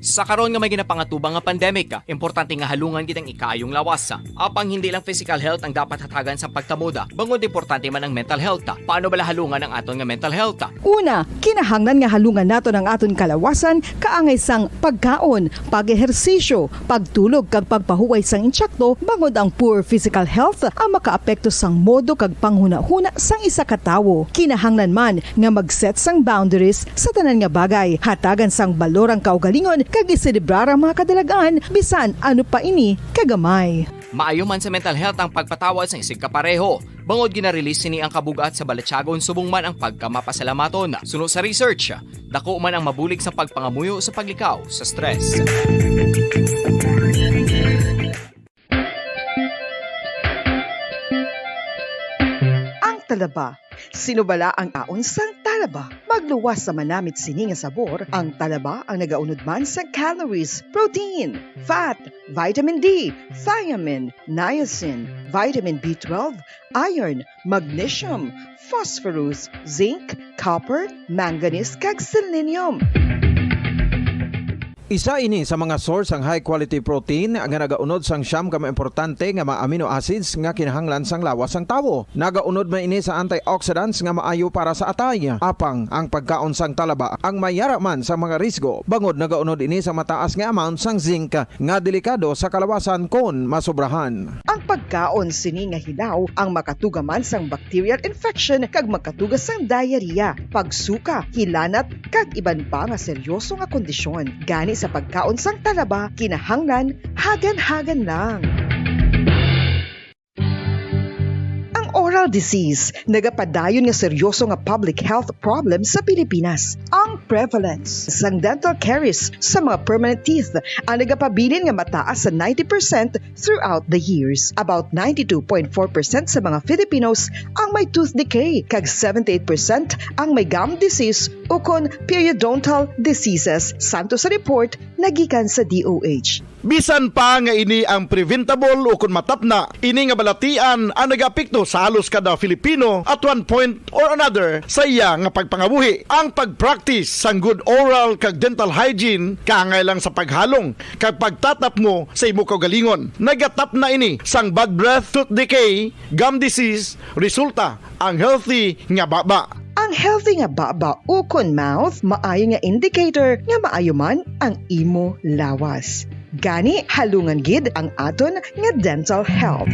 Sa karon nga may ginapangatubang nga pandemic, importante nga halungan gid ang ikaayong lawas. Apang hindi lang physical health ang dapat hatagan sa pagtamod, bangod importante man ang mental health. Paano bala halungan ang aton nga mental health? Una, kinahanglan nga halungan naton ang aton kalawasan kaangay sang pagkaon, pag-ehersisyo, pagtulog kag pagpahuway sang insakto, bangod ang poor physical health ang makaapekto sang modo kag panghunahuna sang isa ka tawo. Kinahanglan man nga mag-set sang boundaries sa tanan nga bagay, hatagan sang balor ang kaugalingon kag iselebrar ang mga kadalag-an, bisan ano pa ini kagamay. Maayo man sa mental health ang pagpatawad sang isigka pareho. Bangod gina-release sini ang kabug-at sa balatyagon subong man ang pagkamapasalamaton. Suno sa research, dako man ang mabulig sa pagpangamuyo sa paglikaw sa stress. Ang talaba. Sino bala ang aon sang talaba? Magluwas sa manamit sini nga sabor, ang talaba ang nagaunod man sa calories, protein, fat, vitamin D, thiamine, niacin, vitamin B twelve, iron, magnesium, phosphorus, zinc, copper, manganese, kag selenium. Isa ini sa mga source sang high quality protein nga nagaunod sang siyam ka mga importante nga mga amino acids nga kinahanglan sang lawas sang tawo. Nagaunod man ini sa antioxidants nga maayo para sa atay. Apang ang pagkaon sang talaba ang may yara man sa mga risgo, bangod nagaunod ini sa mataas nga amount sang zinc nga delikado sa kalawasan kon masobrahan. Ang pagkaon sini nga hilaw ang makatuga man sang bacterial infection kag makatuga sang diarrhea, pagsuka, hilanat, kag iban pa nga seryoso nga kondisyon. Gani sa pagkaon sang talaba, kinahanglan hagan-hagan lang. Ang oral disease nagapadayon nga seryoso nga public health problem sa Pilipinas. Ang prevalence sang dental caries sa mga permanent teeth ang nagapabilin nga mataas sa ninety percent throughout the years. About ninety-two point four percent sa mga Filipinos ang may tooth decay, kag seventy-eight percent ang may gum disease ukon periodontal diseases, santo sa report nagikan sa D O H. Bisan pa nga ini ang preventable ukon matapna, ini nga balatian ang nagaapekto sa halos kada Filipino at one point or another sa iya nga pagpangabuhi. Ang pag-practice sang good oral kag dental hygiene kaangay lang sa paghalong kag pagtatapmo sa imo kaugalingon. Nagatapna ini sang bad breath, tooth decay, gum disease, resulta ang healthy nga baba. Ang healthy nga baba ukon mouth maayo nga indicator nga maayo man ang imo lawas. Gani, halungan gid ang aton nga dental health.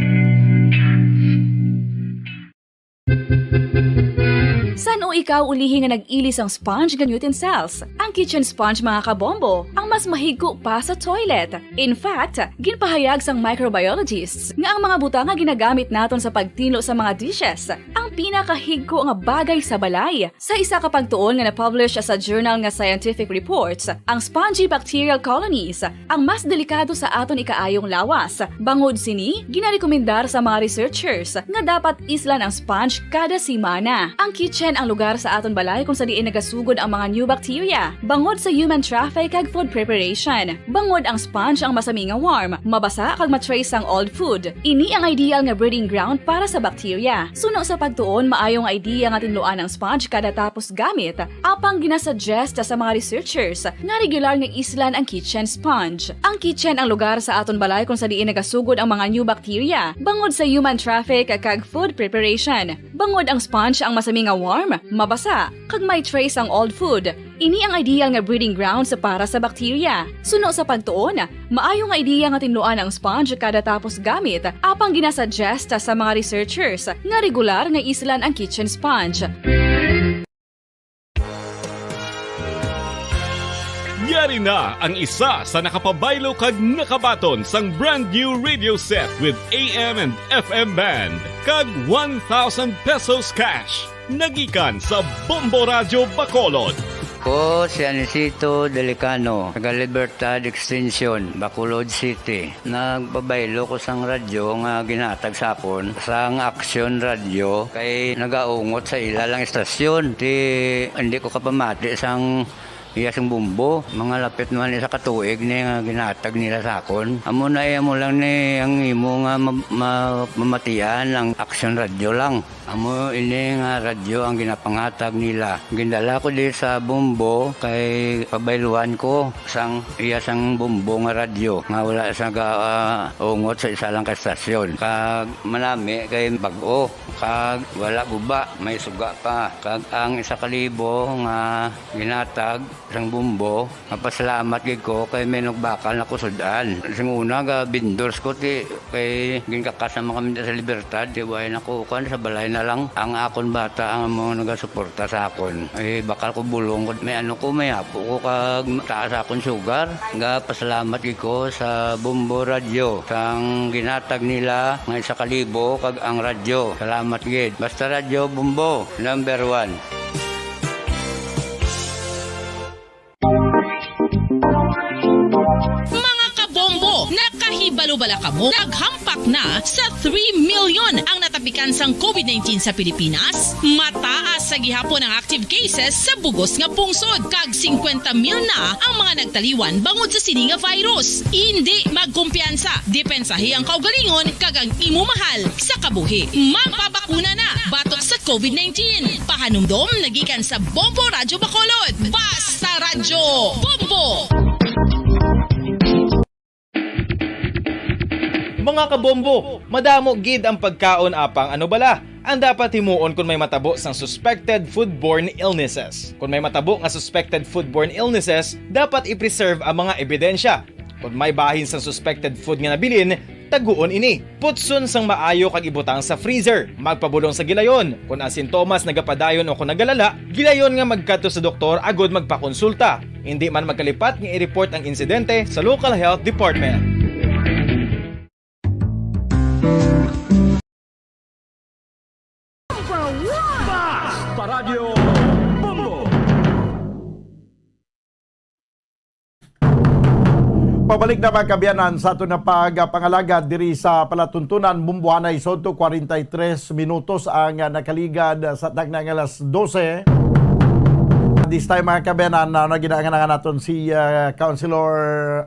San-o Ikaw ulihi nga nag-ili sang sponge ngan utensils. Ang kitchen sponge, mga kabombo, ang mas mahigko pa sa toilet. In fact, ginpahayag sang microbiologists nga ang mga butang nga ginagamit naton sa pagtinlo sa mga dishes ang pinakahigko nga bagay sa balay. Sa isa ka pagtuon nga na-publish sa journal nga Scientific Reports, ang spongy bacterial colonies ang mas delikado sa aton ikaayong lawas. Bangod sini, ginarekomendar sa mga researchers nga dapat islan ang sponge kada semana. Ang kitchen ang lugar sa aton balay kung sa diin nagasugod ang mga new bacteria, bangod sa human traffic kag food preparation. Bangod ang sponge ang masami nga warm, mabasa kag ma-trace sang old food. Ini ang ideal nga breeding ground para sa bacteria. Suno sa pagtuon, maayo nga idea nga tinluan ang sponge kada tapos gamit. Apang ginasuggest sa mga researchers nga regular nga islan ang kitchen sponge. Ang kitchen ang lugar sa aton balay kung sa diin nagasugod ang mga new bacteria, bangod sa human traffic kag food preparation. Bangod ang sponge ang masami nga warm, mabasa, kag may trace ang old food. Ini ang ideal nga breeding grounds para sa bacteria. Suno sa pagtuon, maayo nga idea nga tinluan ang sponge kada tapos gamit, apang ginasuggest sa mga researchers nga regular nga islan ang kitchen sponge. Yari na ang isa sa nakapabaylo kag nakabaton sang brand new radio set with A M and F M band kag one thousand pesos cash. Nagikan sa Bombo Radyo Bacolod. Ko si Anisito Delicano, taga Libertad Extension, Bacolod City. Nagpabaylo ko sang radyo nga ginhatag sa akon sang Action Radio kay nagaungot sa ila lang istasyon. Ti hindi ko kapamati sang iya sing bumbo. Mga lapit naman isa ka tuig ni nga ginhatag nila sa akon. Amo na iya mo lang ni ang imo nga ma- ma- mamatian ang Action Radio lang. Amo ini nga radyo ang ginapanghatag nila. Gindala ko di sa Bombo kay pabayluan ko sang iya sang Bombo nga radyo nga wala sa ga, ah, ungot sa isa lang ka estasyon. Kag manami kay bag-o, kag wala guba, may suga pa. Kag ang isa ka libo nga ginatag sang Bombo, mapasalamat gid ko kay may nagbakal na ko sud-an. Sing una ga vendors ko ti kay ginkakas naman kami sa Libertad, ti way na ko kuan sa balay na lang. Ang akon bata ang mga nagasuporta sa akon. Ay bakal ko bulong ko may ano ko may apo ko kag taas akon sugar. Ga pasalamat gid ko sa Bombo Radio sang ginatag nila nga isa ka libo kag ang radyo. Salamat gid. Basta Radyo Bombo, number one. Mga kabombo, nakahibalo bala kamo? Naghampak na sa three million ang natapikan sang COVID nineteen sa Pilipinas. Mataas sa gihapon ang active cases sa bugos nga pungsod, kag singkwenta mil na ang mga nagtaliwan bangod sa sini nga virus. Indi magkumpiyansa, depensahi ang kaugalingon kag ang imo mahal sa kabuhi. Magpabakuna na batok sa COVID nineteen. Pahanumdom nagikan sa Bombo Radyo Bacolod. Basta Radyo Bombo! Mga kabombo, madamo gid ang pagkaon apang ano bala ang dapat himuon kon may matabo sang suspected foodborne illnesses. Kon may matabo nga suspected foodborne illnesses, dapat i-preserve ang mga ebidensya. Kon may bahin sang suspected food nga nabilin, taguon ini. Putson sang maayo kag ibutang sa freezer. Magpabulong sa gilayon. Kon ang sintomas nagapadayon o kon nagalala, gilayon nga magkadto sa doktor agud magpakonsulta. Indi man magkalipat nga i-report ang insidente sa local health department. Basta Radyo Bombo! Pabalik na, mga kaabyanan, sa aton nga pagpangalagad diri sa palatuntunan. Bumbuanay sodto, kwarenta y tres minutos ang, ah, nakaligad sa takna nga alas dose. This time, mga kaabyanan, na naginangan naton si, ah, Councilor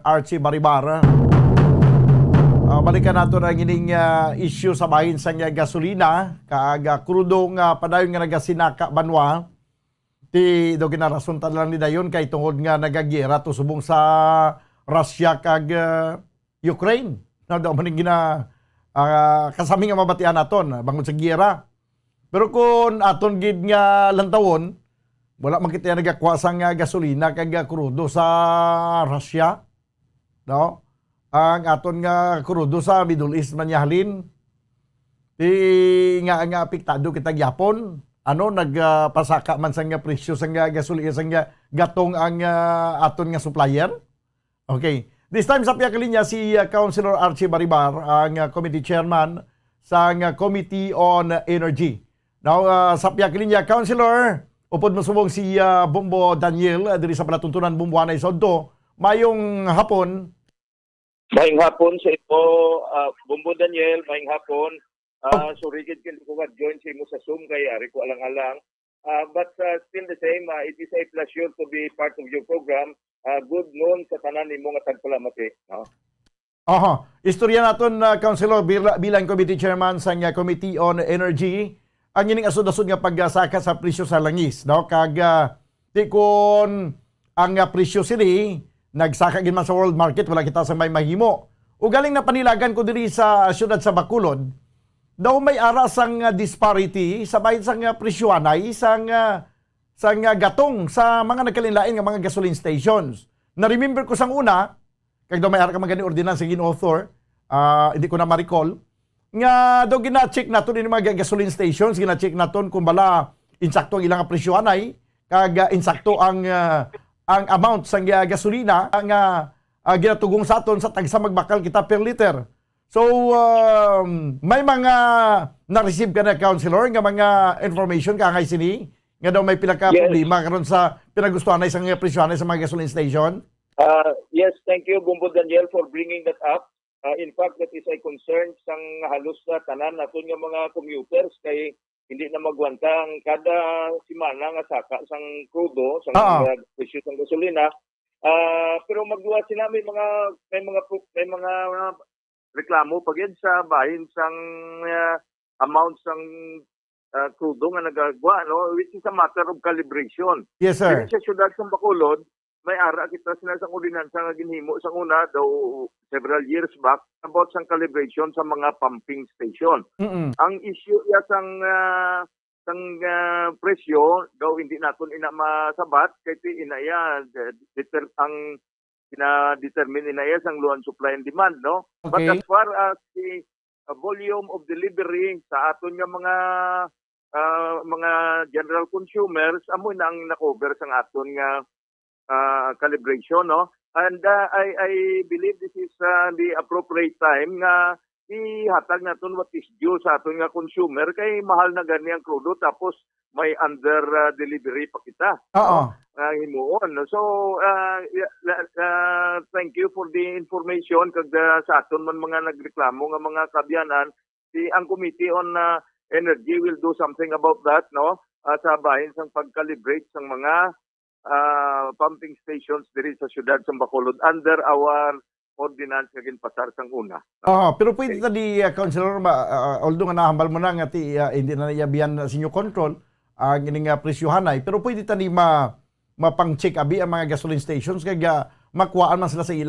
Archie Baribar. Ah, balikan naton ang ining, ah, issue sa bahin sang gasolina kag, ah, krudo nga padayon nga nagasinaka banwa. Ti daw ginarason ta lang ni dayon kay tungod nga nagagiyera to subong sa Russia kag, ah, Ukraine. Na daw man gina, ah, kasami nga mabatian naton, ah, bangod sa giyera. Pero kung aton gid nga lantawon, wala man kita nagakuha sang, ah, gasolina kag, ah, krudo sa Russia, no? Ang aton nga krudo sa Middle East man niya halin. Ti nga, nga apektado kita gyapon. ano, nagpasaka man sang, ah, presyo sang, ah, gasol-, sang, ah, gatong ang, ah, aton nga supplier? Okay. This time, sa pihak linya, si, ah, Councilor Archie Baribar, ang, ah, committee chairman sang, ah, Committee on Energy. Now, ah, sa pihak linya, Councilor, upod mo subong si, ah, Bombo Daniel, ah, diri sa palatuntunan Bomboanay sa Udto. Mayong hapon. Maayong hapon sa imo, ah, Bombo Daniel, maayong hapon. Ah, sorry gid kay hindi ko ka-join sa imo sa Zoom kay ari ko alang-alang. Ah, but, ah, still the same, ah, it is a pleasure to be part of your program. Ah, good noon sa tanan nimo nga tagpalamati, no? Aha. Istorya naton, ah, Councilor, bila-, bilang committee chairman sang, ah, Committee on Energy, ang ining asod-asod nga pagsaka sa presyo sa langis, no? Kag, ah, di kun ang, ah, presyo sini nagsaka gid man sa world market, wala kita sa may mahimo. Ugaling napanilagan ko diri sa siyudad sa Bacolod, daw may ara sang, ah, disparity sa bahin sang, ah, presyohanay sang, ah, sang, ah, gatong sa mga nagkalainlain nga mga gasoline stations. Na-remember ko sang una, kag daw may ara ka man gani ordinansa gin-author, ah, hindi ko na ma-recall, nga daw gina-check naton ini mga ga-, gasoline stations, gina-check naton kung bala insakto ang ilang presyohanay, kag, ah, insakto ang, ah, ang amount sang, ah, gasolina nga, ah, ginatugong sa aton sa tagsa magbakal kita per liter. So, um, may mga na-receive ka na, Councilor, nga mga information kaangay sini, nga daw may pila ka Yes. problema karon sa pinagustuhanay sang presyohanay sa mga gasoline station? Ah, yes, thank you, Bombo Daniel, for bringing that up. Ah, in fact, that is a concern sang halos sa tanan naton nga mga commuters kay hindi na magwanta ang kada semana nga saka sang krudo, sang, Oo. ah, presyo sang gasolina. Ah, pero magduwa sila, may mga, may mga pro-, may mga, ah, reklamo pa gid sa bahin sang, ah, amount sang, ah, krudo nga nagagwa, no? Which is a matter of calibration. Yes, sir. Diri sa siyudad sang Bacolod, may ara kita sina sang ordinansa nga ginhimo sang una daw several years back about sang calibration sa mga pumping station. Mm-mm. Ang issue iya sang, ah, sang, ah, presyo daw hindi naton ina masabat kay ti ina iya, de-, deter-, ang gina-determine ina iya sang law and supply and demand, no? But Okay. as far as the, ah, volume of delivery sa aton nga mga, ah, mga general consumers, amo na ang na-cover sang aton nga, ah, calibration, no? And, ah, I, I believe this is, ah, the appropriate time nga ihatag naton what is due sa aton nga consumer kay mahal na gani ang krudo tapos may under, ah, delivery pa kita, Oo. no? Nga himuon, no? So, ah, ya-, la-, ah, thank you for the information kag, ah, sa aton man mga nagreklamo nga mga kaabyanan, si, ang Committee on, ah, Energy will do something about that, no? Ah, sa bahin sang pag-calibrate sang mga, ah, pumping stations diri sa siyudad sa Bacolod under our ordinance nga ginpasar sang una. Oo, pero pwede Okay. ta di, ah, Councilor, ma-, ah, although nga nahambal mo na nga ti, ah, hindi na naiabihan sa inyo control ang ining, ah, presyohanay, pero pwede ta di ma-, mapang-check abi ang mga gasoline stations kay ga-, makuhaan man sila sa ila